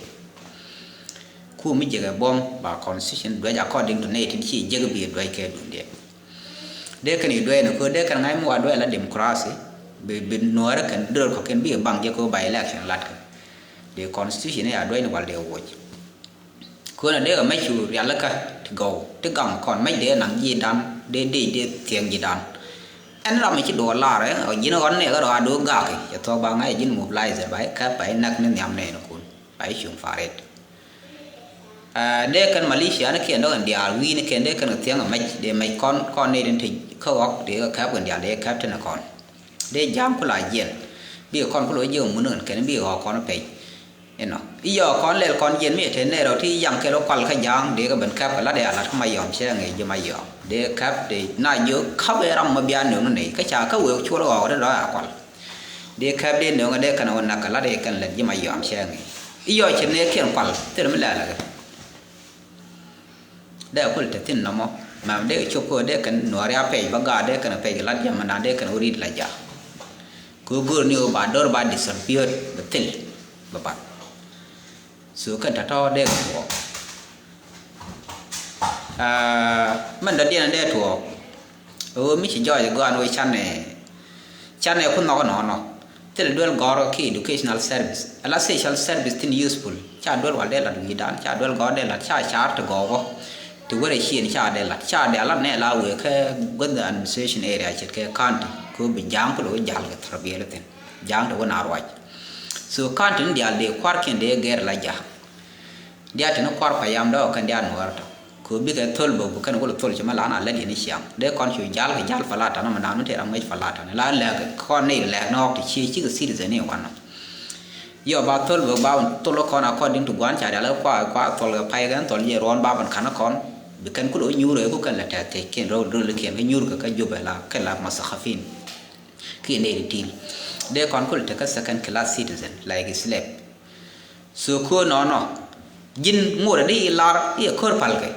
Ku mi jek ɛ buɔ̱m ba constitution duäc according to nɛy tin ci jek bi duäc kɛ dundiɛn. Dee kɛn i̱ duäc ni kɛ dee kɛn ŋa̱c mi wa duäc la democracy. Bi, bi nuäärä kɛn döör kɔ̱kiɛn bi baŋ jek kɛ by election lat kɛ. Dee constitution i̱ a duäc ni wal dee woc. Kuäär dee kɛ mec cu rialikä ti gɔw ti gaŋ kɔn mec dee naŋ ji̱ dan dee dee dee thiɛŋ ji̱ dan. Ɛn ram mi ci duɔɔr lar ɛ ji̱n ɣɔn nɛɛk ɛ rɔ a do̱o̱k gaaki cɛ thuɔ̱k ba ŋa̱c ji̱n mobilizer ba i̱ käp ba i̱ näk ni nhiam nɛɛni kun ba i̱ cuŋ faret. Ɛ dee kɛn militia ni kiɛn dɔk in diaal wi̱i̱ ni kɛn dee kɛn kɛ thiɛŋ ɛ mec dee mec kɔn kɔn nɛy tin te kä ɣɔk dee kɛ käp kɛn diaal dee käp tin ɛ kɔn. Dee ja̱a̱ŋ ku la jiɛn bikɛ kɔn ku lo̱c ji̱ ɛ mun ɣän kɛn bikɛ ɣɔk kɔn pec. Inɔ i̱ yɔɔk kɔn lɛl kɔn jiɛn mi ɛ te nɛy rɛw ti yaŋ kɛl wä kual kä ja̱a̱ŋ dee kɛ ben käp kɛ lat dee a lat kä Mayɔm cɛ ŋi̱i̱c ji̱ Mayɔm dee käp dee na jiök käp ɛ ram ma bia nööŋ ni nɛy kä ca kä wëë cuɔl ɣɔɔk dee dɔ̱a̱ a kual. Dee käp dee nööŋ dee kɛn wä nak kɛ lat dee kɛn lät ji̱ Mayɔm cɛ ŋi̱i̱c i̱ yɔɔk ci nɛɛkiɛn kual thil mi lɛl ɛ kɛ. Dee kul te thi̱n nɔmɔ mɛm dee kɛ cop kä dee kɛn nuɔ̱ɔ̱ri a pɛc bä gaat dee kɛn pɛc kɛ lat ji̱ mɛndan dee kɛn wä ri̱t la ja̱. Kɛ wä go̱o̱r ni wä ba do̱r ba distributed bɛ thil bɛ bath. So kɛn tɔ̱tɔ̱ dee kɛ tuɔɔk. Aa, mɛn dɔ̱diɛn dee tuɔɔk. Ɣöö mi ci jɔɔc gɔaan wee canɛ, canɛ ku nhɔk nɔnɔ. Thilɛ duel gɔ̱rä ki educational service ala social service tin useful. Ca duel wal dee lat wi̱i̱dan ca duel gɔ̱rä dee lat ca car ti gɔɔbä. Ti wärɛ cien ca dee lat ca dee alat nɛ la wee kɛ guäth administration area ce̱tkɛ county. Kɛ bi ja̱a̱ŋ ku lo̱ jal kɛ thɔrbiɛl thin ja̱a̱ŋ ti wä na ruac. So county ni diaal dee kuarkiɛn dee gɛr la ja̱a̱ŋ. Diaal tini kuar payam dɔɔk kɛn diaal nuɔɔr tɔ. Kɛ bikɛ thol bä bä kɛn wul thol ci ma lan a lät yɛn i̱ ciaŋ dee kɔn cu jal kɛ jal falata nɔ mi naan mi te ram ŋäc falata ni la lɛk kɔn ni lɛk ni ɣɔk ti cie cikɛ citizen ni wanɔ. Yɔ ba thol bä ba thol kɔn according to guan ca dial kua kua thol kɛ pay kɛn thol yɛ ruɔn ba ban kan kɔn. Bi kɛn kulo nyuur kɛ ku kɛn lɛ tɛth tɛc kiɛn rol rol kiɛn kɛ nyuur kɛ kɛ jubɛ la kɛ la masakafin. Kiɛn dee ti til dee kɔn kul tekɛ second class citizen like slave. So köör nɔnɔ ji̱n ŋot adi ilar iɛ köör palkɛ.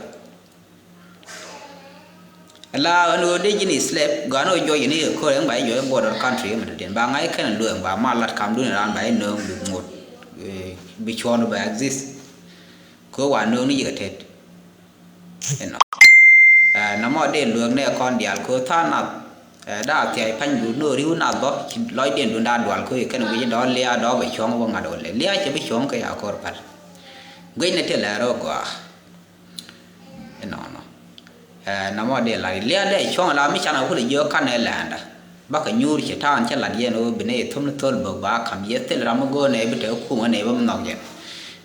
La ɛn ɣöö dee ji̱n islep gɔaa ni ɣöö juɔc ji̱n iɛ köör ɛn ba ijuɔc border country ɛmɛ dɔ̱diɛn ba ŋa̱c kɛn lueŋ ba mal lat kam duni raan ba inööŋ bi ŋot. Bi cuɔ̱ɔ̱n ba exist. Köör wa nööŋ ni yikɛ tet. Inɔ. Ɛ, nɔmɔ dee lueek nɛ kɔn diaal kɛ tha̱a̱ŋ nath. Ɛ, daa thiac pany du ni ri̱w nath bä ci lɔcdiɛn dun daa dual kɛ kɛn wi̱c dɔ̱ liaa dɔ̱ bɛ cuɔ̱ŋ wä ŋa̱t wä lɛ liaa cɛ bi cuɔ̱ŋ kɛ ya kɔr päl. Guic ni ti lɛɛr ɣä gɔaa. Inɔnɔ. Ɛ, nɔmɔ dee la liaa dee cuɔ̱ŋ la mi canɛ wä kulɛ jiök kanɛ lɛɛndä. Bakɛ nyuur ci ta̱a̱n cä lat yɛn ɣöö bi nɛy thom ni thöl bök ba ka̱m yɛ thil ram mi go̱o̱r nɛy bi te kum ɣä nɛy bä mi nhɔk yɛn.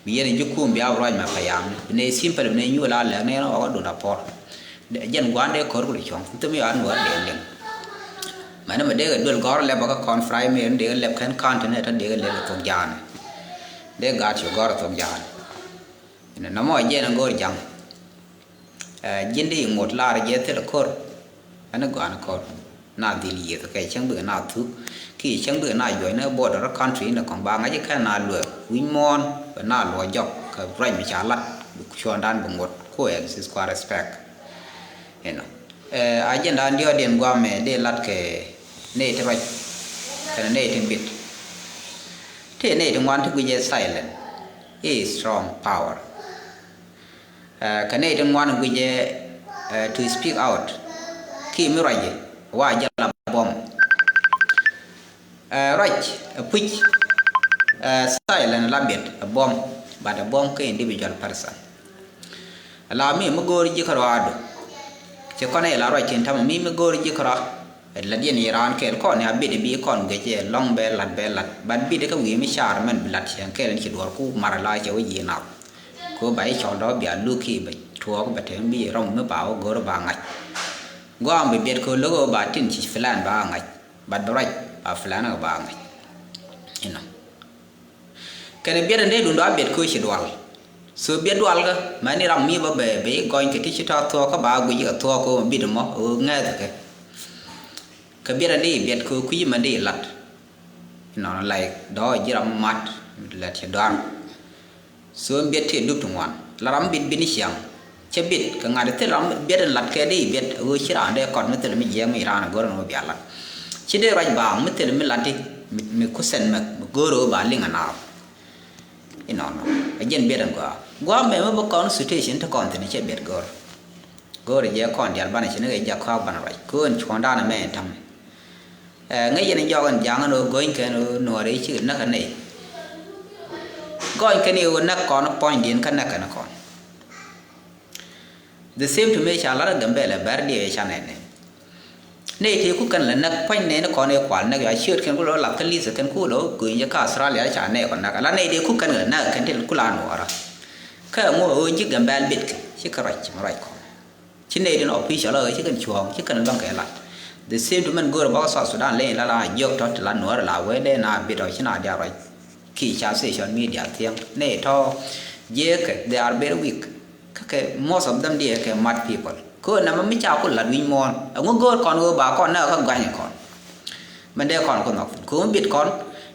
Bi yɛn ji̱ kum bia bi ruac mɛ payam ni bi nɛy simple bi nɛy nyuur la lɛk ni yɛn ɣɔk adun a pɔr. Jɛn gua̱a̱n dee ko̱r kul cuɔ̱ŋ thim yɔ an wä dee liŋ. Mɛn mɛ dee kɛ duel gɔ̱r lɛp bä kä kɔn fry mi dee kɛ lɛp kɛn ka̱n ti nɛ tɔ dee kɛ lɛp kɛ thok ja̱a̱n. Dee gaat ci gɔ̱r thok ja̱a̱n. Nɔmɔ jɛn a go̱r ja̱ŋ. Ɛ, ji̱n di ŋot lar jɛ thil ko̱r. Ɛn gɔan ko̱r na dhil yieth kɛ cäŋ bikɛ na thuk. Ki cäŋ bikɛ na juɔc ni border country ni kɔŋ ba ŋa̱c kɛn na luɛɛk wi̱c muɔ̱ɔ̱n bɛ na luɔc jɔk kɛ ruac mi ca lat bi cuɔ̱ɔ̱ŋdan bi ŋot ku exist kua respect. Inɔ. Ɛ, agenda diɔ̱ɔ̱diɛn guamɛ dee lat kɛ nɛy ti ruac kɛnɛ nɛy ti bit. Tëë nɛy ti ŋuan ti guic ɛ silent is strong power. Ɛ, kɛ nɛy ti ŋuan guic ɛ, ɛ, to speak out. Ti mi ruac jɛ wa jɛ la buɔm. Ruac ɛ puc. Silent la biɛt ɛ buɔm, but ɛ buɔm kä individual person. La mi mi go̱o̱r ji̱ kärɔadu. Ci kɔn ɛ la ruac tin tamɛ mi mi go̱o̱r ji̱ kärɔa. La diɛn iran kɛɛl kɔn ya bit bi kɔn gec ɛ lɔŋ bɛ lat bɛ lat, but bit kä wi̱i̱ mi car mɛn bi lat cɛ kɛɛl ni ci duɔr ku mar la cɛ wä yi̱ nath. Ko ba i̱ cɔl dɔ bia luk ki bɛ tuɔɔk bɛ tem bi rɔm mi ba wä go̱o̱r ba ŋac. Guam bi biɛt ko logo ba tin ci filan ba ŋac. But bi ruac ba filan ba ŋac. Inɔ. Kɛn biɛt in dee dun dɔ a biɛt ko ci dual. So biɛt dual kä mɛ ni ram mi ba bɛ bɛ i̱ gɔny kɛ ti ci tɔ thuɔɔk kä ba guic kɛ thuɔɔk ko bit mɔ ŋɛth kɛ. Kɛ biɛt in dee biɛt ko kui̱ mɛ dee lat. Inɔ like dɔ ji̱ ram mat lat ci dual. So biɛt tëë dup ti ŋuan la ram bit bini ciaŋ. Cɛ bit kɛ ŋa̱t thil ram biɛt in lat kɛ di biɛt ɣöö ci raan dee kɔt mi thil mi jiɛɛk mi raan go̱r in ɣöö bia lat. Ci dee ruac baaŋ mi thil mi lat di mi kusen mɛ mi go̱r ɣöö ba liŋ a naar. Inɔnɔ a jiɛn biɛt in gɔaa gɔaa mɛ mi bi kɔn situation ti kɔn thin cɛ biɛt go̱r. Go̱r jɛ kɔn dial banɛ ci ni kɛ jak kɔak banɛ ruac ko̱n cuɔ̱ndan mɛ in ta̱mɛ. Ŋäc yɛn jɔk ɛn ja̱a̱ŋ ɛn ɣöö go̱ny kɛn ɣöö nuɔɔr i̱ cikɛ näk ɛ nɛy. Gɔny kɛn i̱ ɣöö näk kɔn puɔ̱nydiɛn kä näk kɛn kɔn. The same to me ca lat ɛ Gambɛlɛ bɛr diɛ ca nɛn nɛn. Nɛy tëë ku kɛn lɛ näk puɔ̱ny nɛn kɔn i̱ kual näk ya ciöt kɛn ku lɔ lap kä li̱th kɛn ku lɔ go̱ny jɛ kä Australia ca nɛy kɔn näk ala nɛy tëë ku kɛn lɛ näk kɛn til ku la nuɔɔrä. Kä ŋuɔ ɣöö ji̱ Gambɛl bit kɛ ci kɛ ruac ci mi ruac kɔn. Ci nɛy din official ɔ ci kɛn cuɔ̱ɔ̱ŋ ci kɛn luäŋ kɛ lat. The same to mɛn go̱o̱r bak South Sudan leny la la jiök tɔ ti la nuɔ̱ɔ̱r la wee dee na bit ɔ ci na diaal ruac. Ki ca social media thiäŋ nɛy tɔ jiɛɛkɛ they are very weak. Kä kɛ most of them diɛ kɛ mad people. Kɛ ɣöö nɛmɛ mi ca ku lat wi̱ny muɔ̱ɔ̱n ɛŋu go̱o̱r kɔn ɣöö ba kɔn nɛ kä gua̱ny kɔn. Mɛn dee kɔn ku nhɔk kɛ ɣöö bit kɔn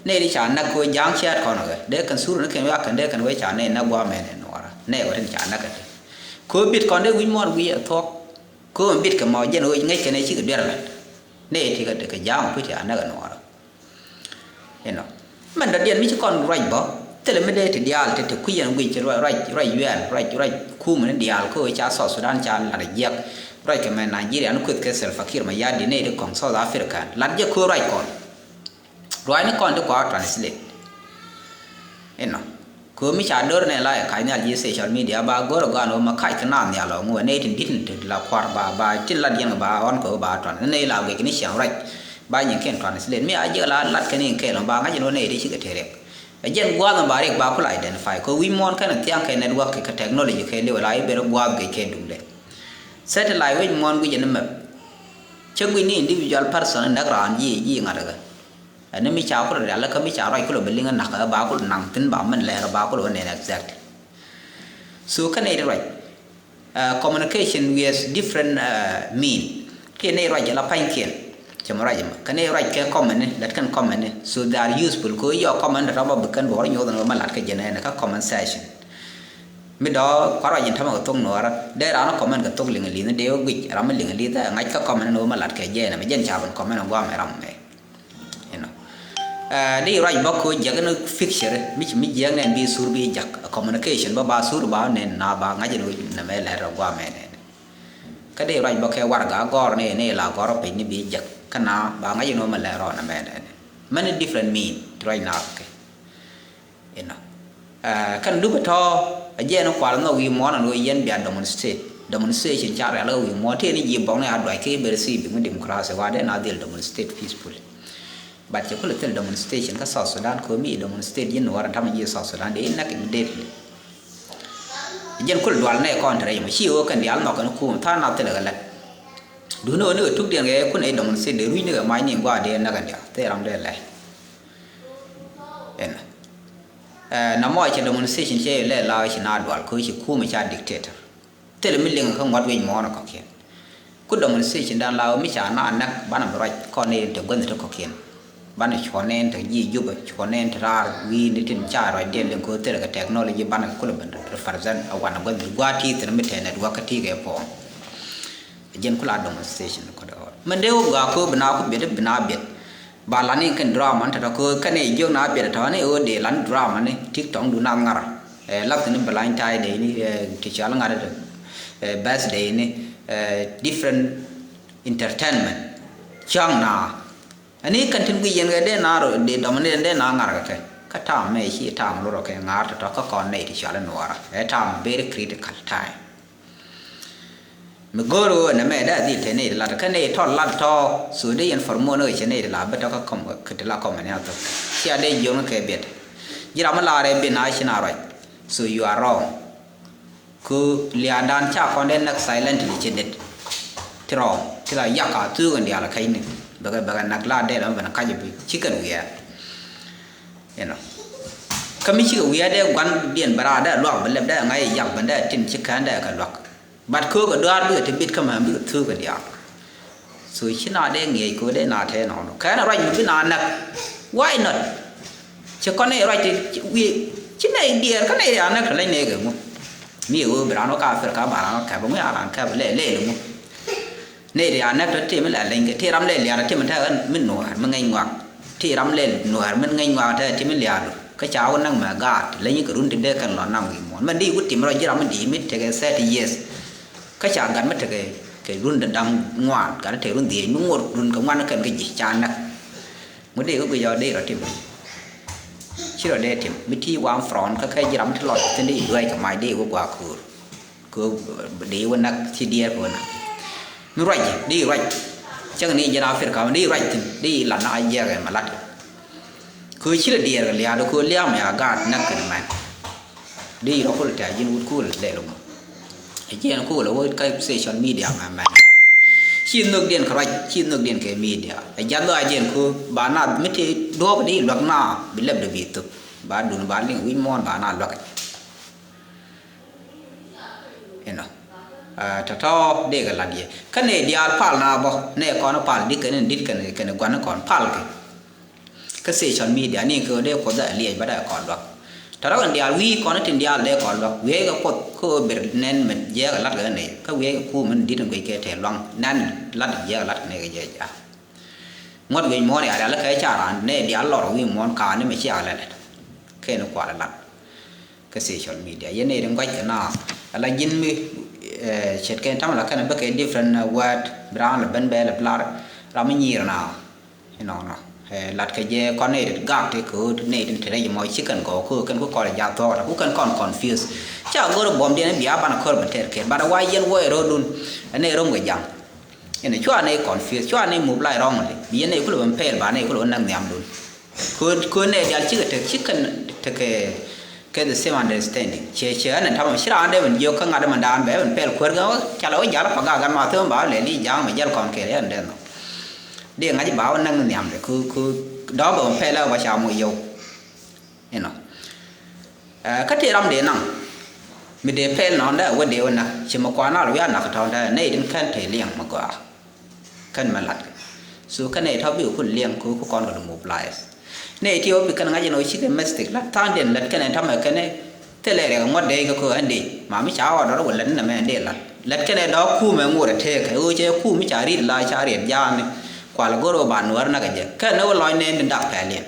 nɛy di ca näk kɛ ɣöö ja̱a̱ŋ ciaat kɔn ɣöö dee kɛn sur ni kɛn wiak kɛn dee kɛn wee ca nɛy näk gua̱a̱ mɛn ɛ nuɔɔrä nɛy wä tin ca näk kɛ ti. Kɛ ɣöö bit kɔn dee wi̱ny muɔ̱ɔ̱n wi̱i̱ ɛ thuɔ̱k. Kɛ ɣöö bit kɛ mɔ jɛn ɣöö ŋäc kɛn ɛ cikɛ duer lat. Nɛy ti kɛ ja̱a̱ŋ kui̱ ti a näk ɛ nuɔɔrä. Inɔ mɛn dɔ̱diɛn mi ci kɔn ruac bä thilɛ mi dee ti diaal ti ti kui̱c yɛn guic ci ruac ruac ruac yuɛɛl ruac ruac kumɛ ni diaal kä ɣöö ca South Sudan ca lat a jiɛk. Ruac kɛ mɛ Nigeria ni kueth kɛ Salva Kiir Mayardit nɛy ti kɔŋ South Africa lat jɛ köö ruac kɔn. Ruac ni kɔn ti kua translate. Inɔ. Kömi ca dor nɛ la ɛ ka̱c nhial ji̱ social media ba go̱r ɛ gɔaa ni wä ma ka̱c kɛ naath nhial ɔ ŋuɛ nɛy tin di̱t ni ti la kua̱r ba ba tin lat yɛn kɛ ba ɣɔn kɛ wä ba tuan ni nɛy la guic kɛ ni ciaŋ ruac. Ba nyin kɛn tuan si lɛt mi a jiɛk la lat kɛ ni kɛɛl ɔ ba ŋa̱c ni wä nɛy ti cikɛ te riɛk. Ɛ jɛn gua̱a̱th ni ba riɛk ba kul identify kɛ wi̱c muɔ̱ɔ̱n kɛn thiaŋ kɛ network kɛ technology kɛ liw la i̱ ber gua̱a̱th guic kɛ duŋdɛ. Satellite wec muɔ̱ɔ̱n guic ni map. Cä guic ni individual person näk raan ji̱ ji̱ ŋa̱t kɛ. Ɛn mi ca kul rial kä mi ca ruac kul bi liŋ nak ba kul naŋ thin ba min lɛr ba kul wä nɛn exactly. So kä nɛy ruac communication with different mean. Kiɛ nɛy ruac la pa̱nykiɛn cɛ mi ruac ma kä nɛy ruac kɛ comment ni lɛt kɛn comment ni so they are useful ko yɔ comment rɔba bi kɛn duɔr nyoth ni ma lat kä jɛn ɛn kä comment section. Mi dɔ̱ kua̱r ruac in tämɛ kɛ thok nuɔɔrä dee raan comment kɛ thok liŋ li̱th ni dee wä guic ram mi liŋ li̱th ɛ ŋa̱c kä comment ni wä ma lat kɛ jɛn ɛmɛ jɛn ca ben comment guam ɛ ram mɛ. Inɔ. Di ruac bä ko jiäk ni picture mi ci mi jiäk nɛn bi sur bi jak communication bä ba sur ba nɛn na ba ŋa̱c ni nɛ mɛ lɛr rɔ guamɛ nɛn. Kä di ruac bä kɛ warga gɔr ni ni la gɔr piny ni bi jak kä na ba ŋa̱c ni mɛ lɛr rɔ nɛ mɛ nɛn. Many different mean ti ruac na kɛ. Inɔ. Kɛn dupɛ tɔ a jiɛn kual nhɔk wi̱i̱ muɔ̱ɔ̱n an ɣöö yɛn bia demonstrate demonstration ca rial ɣä wi̱i̱ muɔ̱ɔ̱n tëë ni ji̱ bɔk ni a duac kee ber si bi ŋu democracy wa dee na dhil demonstrate peacefully. But cɛ kulɛ thil demonstration kä South Sudan kɛ mi demonstrate ji̱ nuɔɔr an tamɛ ji̱ South Sudan dee inak immediately. Jiɛn kulɛ dual nɛ kɔn te rɛy mɔ ci ɣöö kɛn dial nhɔk kɛn kum tha̱a̱n na thilɛ kɛ lɛt. Duuni ɣöö ni kɛ tuk diɛn kɛ kun ɛ demonstrate dee rui̱c ni kɛ mac ni gua̱a̱ dee inak kɛn dial thil ram dee lɛy. Ɛn. Ɛ na mɔ cɛ demonstration cɛ lɛ la ci na dual ko ci kumɛ ca dictator. Thil mi liŋ kä ŋuat wi̱c mɔɔn kɔkiɛn. Ku demonstration dan la mi ca na nak banɛ bi ruac kɔn ni te guänh te kɔkiɛn. Banɛ cuɔn ni te ji̱ Jubɛ cuɔn ni te raar wi̱i̱ ni tin ca ruac diɛn liŋ ko thil kɛ technology banɛ kulɛ ben represent a wanɛ guänh gua̱a̱ ti thil mi te network ti kɛ puɔ̱ɔ̱ŋ. Jɛn kula demonstration kɔdɛ ɣɔr mɛn dee wä gɔaa köö bi na ku biɛt bi na biɛt. Ba la ni kɛn drama ni tɔtɔ köö kɛn i̱ jiök na biɛt tɔ̱ ni ɣöö dee la ni drama ni tik tɔŋ du na ŋar. Ɛ lath ni bɛ lany ta̱a̱ dee ni ti cɔal ŋar dee bɛth dee ni different. entertainment. Cäŋ na. Ani kɛn tin guic yɛn kɛ dee na ro dee dɔm ni dee na ŋa̱r kɛ kɛ. Kä tam mɛ ci tam lurɔ kɛ ŋa̱r tɔ̱tɔ̱ kä kɔn nɛy ti cɔal i̱ Nuɔɔrä. Ɛ tam very critical time. Mi go̱o̱r ɣöö nɛ mɛ dee a dhil te nɛy ti lat kä nɛy tɔt lat tɔ̱. So dee yɛn for muɔ̱ɔ̱n ɣöö cɛ nɛy ti la bi tɔ̱ kä kɔm kɛ ti la kɔm ni a thok. Cia dee jiɔn kɛ biɛt. Ji̱ ram mi laarɛ bi na ci na ruac. So you are wrong. Ku liaandan ca kɔn dee näk silently ci det. Ti rɔɔm ti la yak a thuuk in diaal a käcni. Bɛ kɛ bɛ kɛ näk la dee la mi ben kac bi ci kɛn wiɛɛr. You know. Kä mi cikɛ wiɛɛr dee gua̱ndiɛn bɛ raar dee luak bi lɛp dee ŋa̱c yak ben dee tin ci kään dee kɛ luak. But köökɛ dɔaar bikɛ ti bit kä mɛ bikɛ thuuk kɛ diaal. So ci na dee ŋiɛc kɛ dee na tɛɛ nɔnɔ kɛn ruac mi bi na näk. Why not? Ci kɔn nɛy ruac ti wi̱i̱ ci nɛy diɛɛr kä nɛy ria näk ti leny nɛy kɛ ŋu. Mi ɛ wee bi raan wä ka Africa ba raan wä kɛp ŋu ya raan kɛp lɛ lɛ lɛ ŋu. Nɛy ria näk tɔ ti mi la leny kɛ ti ram lɛ liaar ti mi tɛ mi nuäär mi ŋäc ŋuak. Ti ram lɛ nuäär mi ŋäc ŋuak tɛ ti mi liaar du. Kä ca wä näk mɛ gaat leny kɛ run ti dee kɛn lɔ naŋ wi̱i̱ muɔ̱ɔ̱n mɛ di wä tim rɔ ji̱ ram mi di mi tekɛ thirty years. Kä ca gat mi tekɛ kɛ run da̱ŋ ŋuan gat tekɛ run dhieec mi ŋuɔt run kɛ ŋuan kɛn kɛ ji̱ ca näk. Ŋu dee kɛ guic ɔ dee rɔ tim. Ci rɔ dee tim mi ti wan front kä kɛ ji̱ ram ti lɔc thin dee duäc kɛ mac dee wä gua̱a̱ köör. Kɛ dee wä näk ci diɛɛr kɛ wä näk. Mi ruac dee ruac. Cäŋ ni jɛn Africa dee ruac thin dee lat na jiɛk ɛn ma lat. Kɛ ci rɔ diɛɛr kɛ lia̱a̱ dee kɛ lia̱a̱ mɛ a gaat näk kɛn mɛn. Di rɔ kul tɛ ji̱n wut kul lɛl ŋu. Ɛ jiɛn kul ɛ wä kä social media mɛ mɛ. Ci nhök diɛn kɛ ruac ci nhök diɛn kɛ media ɛ jath lɔ a jiɛn ku ba na mi ti duɔk di luak na bi lɛp di bi thuk ba dun ba liŋ wi̱c muɔ̱ɔ̱n ba na luak. Inɔ tɔ̱tɔ̱ dee kɛ lat yɛ kä nɛ diaal pal na bɔ nɛ kɔn pal di kɛn in dit kɛn kɛn gua̱n kɔn pal kɛ. Kä social media ni kɛ dee kuoth dee liɛc ba dee kɔn luak. Tɔ̱ rɔ kɛn diaal wi̱i̱ kɔn tin diaal dee kɔn luak wi̱i̱ kɛ kuoth kä ber nɛn mɛ jiɛɛk lat kɛ nɛ kä wi̱i̱ kɛ kuum in dit in guic kɛ tɛɛ luaŋ nɛn lat jiɛɛk lat kɛ nɛ kɛ jiɛɛk ja̱a̱k. Ŋuɔ̱t wi̱i̱ muɔ̱ɔ̱n ya rial kä ca raan nɛ diaal lɔr wi̱i̱ muɔ̱ɔ̱n ka̱a̱ni mɛ ciaak lɛlɛt. Kɛn kual lat. Kä social media yɛn nɛy ti ŋuac kɛ na ala ji̱n mi ce̱tkɛ tamɛ la kɛn bä kɛ different word bi raan la ben bɛ la bi lar ram mi nyiir na. Inɔnɔ lat kɛ jɛ kɔn nɛy ti gak ti kɛ ɣöö nɛy ti te rɛc mɔ ci kɛn gɔw kɛ ɣöö kɛn ku kɔn jath thɔɔk ku kɛn kɔn confuse. Ca go̱r buɔ̱mdiɛn bia banɛ kɔr bɛ tɛr kɛɛl banɛ wa yɛn wä ɛ ro̱o̱dun. Ɛ nɛy rom kɛ jaŋ. Inɛ cua nɛy confuse cua nɛy move like wrongly bi yɛn nɛy kulɛ ben pɛɛl ba nɛy kulɛ ben näk nhiamdun. Kö kö nɛ dial cikɛ tek cikɛ tekɛ kɛ the same understanding. Ciɛ ciɛ ɛn tamam ci raan dee ben jiök kä ŋa̱t mɛn daan bɛ ben pɛl kuäär gɛ ca lɛ wä jal pa gak gan ma thöm ba lɛ li ja̱a̱ŋ mɛ jal kɔn kɛ ɛn dee nhɔk. Dee ŋa̱c ba wä näk ni nhiam de kö kö dɔ̱k bɛ ben pɛl ɛ ba ca moc yɛw. Inɔ. Kä tëë ram dee naŋ mi dee pɛl nɔn dee wä dee wä näk ci mi kuan al wiaa nak tɔ̱ɔ̱n dee nɛy tin kɛn tëë liɛŋ mi gɔaa. Kɛn mɛ lat kɛ so kɛn nɛy tɔ̱ bikɛ kul liɛŋ kɛ wä ku kɔn kɛ mobilize. Nɛy ti wä bi kɛn ŋa̱c ɛn ɣöö cikɛ mistake lat tha̱a̱ŋdiɛn lät kɛn ɛn ta̱mɛ kɛn thilɛ riɛk ŋuɔ̱t dee kɛ kɛ ɛn dee ma mi ca ɣɔɔd dɔr wä lät ni nɛmɛ ɛn dee lat lät kɛn ɛ dɔ̱k kuumɛ ŋot ɛ tëëkɛ ɣöö cɛ kuum mi ca riet la ca riet ja̱a̱ni. Kual go̱r wä ba nuäär näk ɛ jɛ kɛn ni wä lɔc nɛɛn ni dak pɛl yɛn.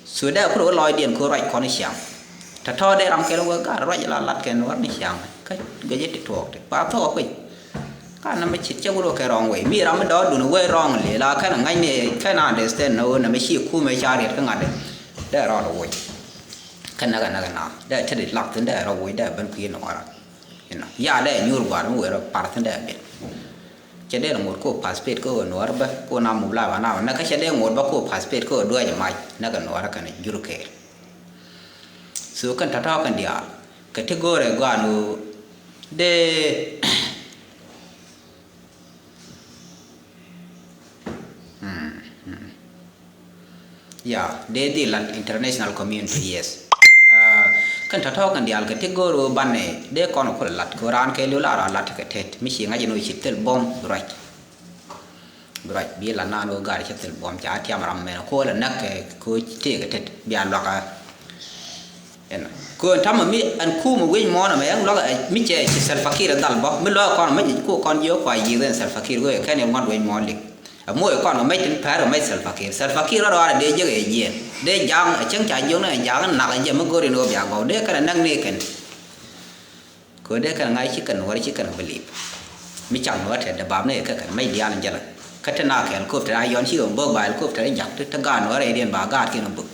So dee kulɛ wä lɔcdiɛn kɛ ruac kɔn ciaŋ. Tɔ̱tɔ̱ dee ram kɛl wä gat ruac la lat kɛn wär ni ciaŋ. Kä gɛ jɛ ti tuɔɔk ti ba thok kuic. Ka na mɛ cit cɛ wä kɛ wrong way mi ram mi dɔɔdun wee wrong li la kɛn ŋa̱c ni kɛn understand na wä na mɛ ci kumɛ ca riet kä ŋa̱t dee rɔɔd woc. Kä näk näk na dee te di lak thin dee rɔ woc dee ben kui̱ ni wara. Inɔ ya dee nyuur gua̱a̱r mi wee rɔ par thin dee ben. Cɛ dee la ŋot ko participate ko nuɔr bä ko na muk la ba na na ka cɛ dee ŋot bä ko participate ko duɛ jɛ mac na ka nuɔr kan jur kɛɛl. So kan tata kan diaal ka ti gore gɔan o dee. Hmm, hmm. Ya dee dhil lat international community, yes. Kɛn tɔ̱tɔ̱ kɛn diaal kɛ ti go̱o̱r ɣöö banɛ dee kɔn kulɛ lat kɛ raan kɛ liw la raan lat kɛ tet mi ci ŋa̱c in ɣöö ci thil buɔ̱m bi ruac. Bi ruac bi lat naan ɣöö gaar ci thil buɔ̱m ca tiam ram mɛn ko la näk kɛ ko tëëk kɛ tet bia luakä. Ɛn kö ɛn tamɛ mi ɛn kuumɛ wi̱c muɔ̱ɔ̱n ɛmɛ ɛn luakä mi cɛ ci Salva Kiir dhal bä mi luakä kɔn mɛ ji̱ ko kɔn jiök kua yiëëth ɛn Salva Kiir wee kɛn in ŋuɔ̱t wi̱c muɔ̱ɔ̱n lik. Ɛ muɔc kɔn kɛ mɛc tin pɛr kɛ mɛc Salva Kiir. Salva Kiir rɔ rɔɔdɛ dee jiäk ɛ jiɛɛn. Dee ja̱a̱ŋ ɛ cäŋ ca jiök ni ɛ ja̱a̱ŋ nak ɛ jɛ mi go̱r in ɣöö bia gɔw dee kɛn ɛ näk ni kɛn. Kɛ ɣöö dee kɛn ŋa̱c ci kɛn wär ci kɛn believe. Mi cak nuɔ̱ɔ̱r tɛt dee bap ni kɛ kɛn mec diaal in jälä. Kä te na kɛ helicopter a yɔn ci kɛ bök ba helicopter jak te, te gaat nuɔ̱ɔ̱r rɛydiɛn ba gaatkiɛn bök.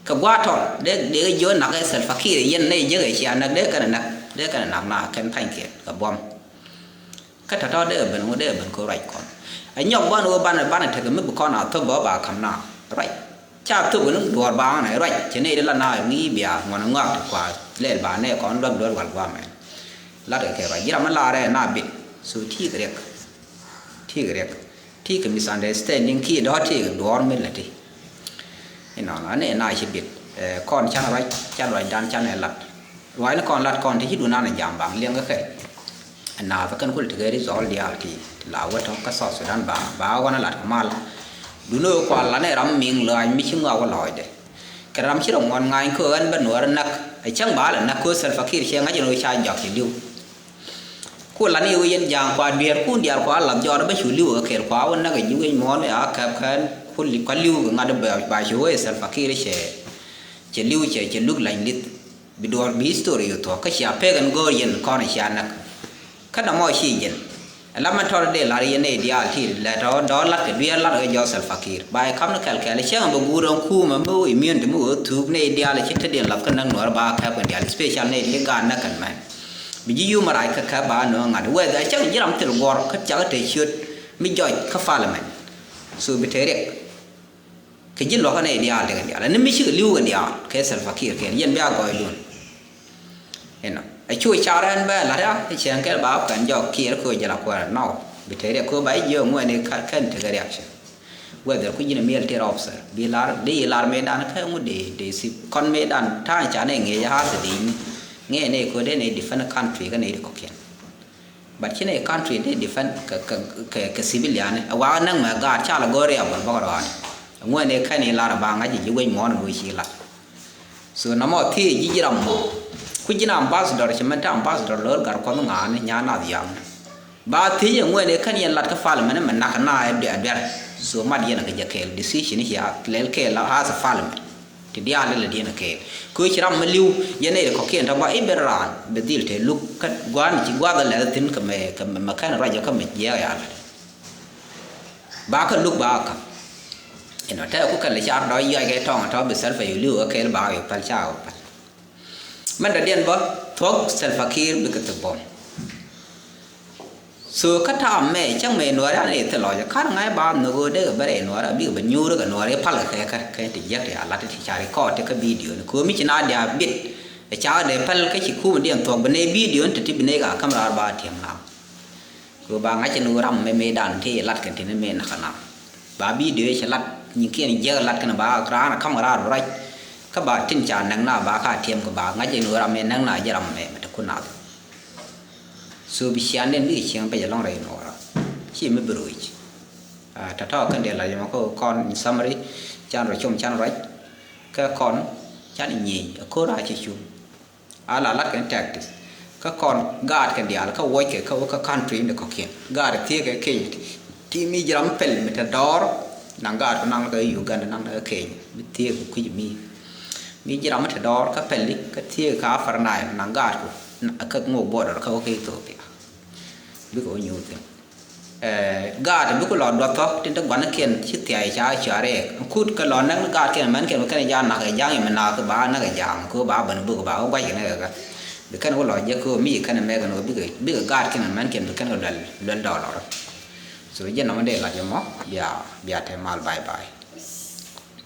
Kɛ gua̱a̱r tɔl dee, dee kɛ jiök nak ɛ Salva Kiir yɛn nɛy jiäk ɛ cia näk, dee kɛn ɛ näk, dee kɛn ɛ näk na kɛn pa̱nykiɛn kɛ buɔ̱m. Kä tɔ̱tɔ̱ dee ben ŋu, dee ben kɛ ruac kɔn. Ɛ nyɔk bän ɣöö banɛ, banɛ tekɛ mi bi kɔn a thop bä ba ka̱m na ruac. Ca thop ni duɔ̱ɔ̱r ba ɣän ruac cɛ nɛy di la na ŋi̱i̱c bia ŋuɔ̱n ŋɔak ti kua lɛl ba nɛ kɔn luäk duɔ̱ɔ̱r wal guamɛ. Lat kɛ kɛ ruac ji̱ ram mi laarɛ na bit. So ti̱i̱ kɛ riɛk. Ti̱i̱ kɛ riɛk. Ti̱i̱ kɛ misunderstanding kiɛ dɔ̱ ti̱i̱ kɛ duɔ̱ɔ̱r mi lɛ ti. Inɔnɔ nɛ na ci bit. Ɛ, kɔn can ruac, can ruacdan can ɛ lat. Ruacni kɔn lat kɔn ti ci dunan ɛ jam baŋ liɛŋ kɛ kɛ. Ɛ naath kɛn kul ti kɛ ri zɔl diaal ti, ti la wä tɔ̱ kä South Sudan ba, ba ɣɔn ɛ lat kɛ mal. Duni kua lat ni ram miŋ lɔac mi ci ŋɔak wä lɔcdɛ. Kɛ ram ci rɔ ŋuɔ̱n ŋa̱ny kä ɣän bä nuɔ̱ɔ̱r näk. Ɛ cäŋ ba lɛ näk kä Salva Kiir cɛ ŋa̱c ɛn ɣöö ca jɔak ci li̱w. Ku lani wee yɛn ja̱a̱ŋ kua dueerkun diaal kua lath jɔɔt bä cu li̱w kɛ kɛɛl kua wä näk ji̱ wec muɔ̱ɔ̱n ɛ a kɛp kɛn ku li-, kua li̱w kɛ ŋa̱t bɛ, ba cu wee Salva Kiir cɛ, cɛ li̱w cɛ, cɛ luk la̱ny li̱th. Bi duɔ̱ɔ̱r bi history yu thuɔ̱k kä cia pek ɛn go̱o̱r yɛn kɔn cia näk. Kä nɔmɔ ci jɛn. Ɛ la mɛn tɔt dee lar yɛn nɛy diaal ti lɛ tɔ dɔ̱ lat kɛ dueer lat kɛ jɔɔth Salva Kiir. Ba yɛ kam ni kɛl kɛl cäŋ bɛ guur ɛn kuumɛ mi wä immune ti mi wä thuuk nɛy diaal ci te diɛn lath kä näk nuɔ̱ɔ̱r ba kɛp kɛn diaal, special nɛy ti gaat näk kɛn mɛn. Bi ji̱ human right kä kɛp ba nööŋ ŋa̱t. Whether cäŋ ji̱ ram thil guɔ̱r kä cak te ciöt mi jɔc kä parliament. So bi te riɛk. Kɛ ji̱ luɔ̱kä nɛy diaal tekɛ diaal. Ɛn ni mi cikɛ li̱w kɛ diaal kɛ Salva Kiir kɛn yɛn bia gɔɔydun. Inɔ. Ɛ cu car ɛn bɛ la̱t ya, ɛ cɛn kɛl ba kɛn jɔk Kiir kɛ jɛ la kuɛɛr. Nɔ. Bi te riɛk kɛ ba jiɛ ŋuɛni kɛn tekɛ reaction. Whether ku ji̱n military officer bi lar, di lar mëëdan kä ŋu di, di si kɔn mëëdan ta̱a̱ ca nɛ ŋi̱i̱c a hath di ŋi̱i̱c nɛ ko den nɛ defend country kä nɛ di kɔkiɛn. But ci nɛ country di defend kɛ, kɛ, kɛ, kɛ civilian ɛ wa näŋ mɛ gaat ca la go̱o̱r ya bɔl bɔk rɔɔn. Ŋuɛn ɛ kɛn ilar ba ŋa̱c ji̱ wec muɔ̱ɔ̱n ŋui̱c ci lat. So nɔmɔ thiec ji̱ ji̱ ram mɔ. Ku ji̱n ambassador ci mɛn te ambassador lo̱l gar kuɔth ŋa̱a̱n nyan nath yaŋ. Ba thiec ɛ ŋuɛn ɛ kän yɛn lat kä parliament mɛ nak na ɛ duer. So mat yɛn ɛ kɛ jɛ kɛɛl decision ci a lɛl kɛɛl la as a parliament. Ti diaal lɛ diɛn ɛ kɛɛl. Kɛ ci ram mɛ li̱w yɛn ɛ kɔkiɛn tɔ ba i̱ ben raan bɛ dhil te luk kä gua̱a̱n ci gua̱a̱th ɛ lɛth thi̱n kɛ mɛ, kɛ mɛ kän ruac kä mɛ jiɛɛk ya lɛ. Ba kä luk ba kä. Inɔ tɛɛku kɛn lɛ car dɔ̱ yuac kɛ tɔŋ tɔ bi Salva yu li̱w ɛ kɛɛl ba yu päl ca yu päl. Mɛn dɔ̱diɛn bä thuɔ̱k Salva Kiir bikɛ thil buɔ̱m. So kä ta̱a̱ mɛ cäŋ mɛ nuɔ̱ɔ̱ri an i̱ thil lɔcɛ ka̱r ŋa̱c ba nhök ɣöö dee kɛ bä rɛy nuɔ̱ɔ̱ri a bikɛ bä nyuuri kɛ nuɔ̱ɔ̱ri pal kɛ kɛ kɛ ti jiäk ti a lat ti ca record ti kä video ni köömi ci na dia bit. Ɛ ca dee pal kä ci kumdiɛn thuɔ̱k bi nɛy video ni ti ti bi nɛy ka käm raar ba tiɛm ŋa̱a̱m. Kɛ ba ŋa̱c ni ram mɛ mëëdan ti lat kɛn ti ni mëë nak na. Ba video cɛ lat nyikiɛn jiäk lat kɛn ba raan kam raar ruac. Kä ba tin ca näk na ba ka tiɛm kɛ ba ŋa̱c ni ram mɛ näk na jɛ ram mɛ mɛ te kun na. So bi cian den bikɛ cieŋ bɛ jɛ lɔŋ rɛy nuɔɔra. Ci mi bi ruc. Tɔ̱tɔ̱ kɛn dee la jɛ mɛ kä kɔn in summary. Can rɔ com can ruac. Kä kɔn can nyieny a ko̱r a ci cum. A la lat kɛn tactics. Kä kɔn gaat kɛn diaal kä wuɔc kɛ kä wä kä country ni kɔ̱kiɛn. Gaat thiee kɛ keny ti mi ji̱ ram pɛl mi te dɔɔr. Naŋ gaat kɛ naŋ kɛ Uganda naŋ kɛ Kenya mi thiee kɛ kui̱c mi. Mi ji̱ ram mi te dɔɔr kä pɛli kä thiee kɛ Upper Nile naŋ gaat kɛ ŋok border kä wä kä Ethiopia. Bikɛ wä nyuuth kɛn. Ɛ, gaat bikɛ lɔ duɔth thɔk tin te gua̱nikiɛn ci thia̱a̱c ca cuarɛ kut kɛ lɔ näk ni gaatkiɛn mɛnkiɛn bi kɛn ja̱a̱ŋ nak ɛ ja̱a̱ŋ imɛ nak ba näk ɛ ja̱a̱ŋ kɛ ba ben buk ba wä gua̱c kɛ näk ɛ kä. Bi kɛn wä lɔ jek kɛ mi kɛn mɛk ɛn wä bikɛ, bikɛ gaatkiɛn mɛnkiɛn bi kɛn kɛ luɛl, luɛl dɔɔlɔr. So jɛ nɔmɔ dee lat yɛ mɔ bia, bia te mal, bye bye.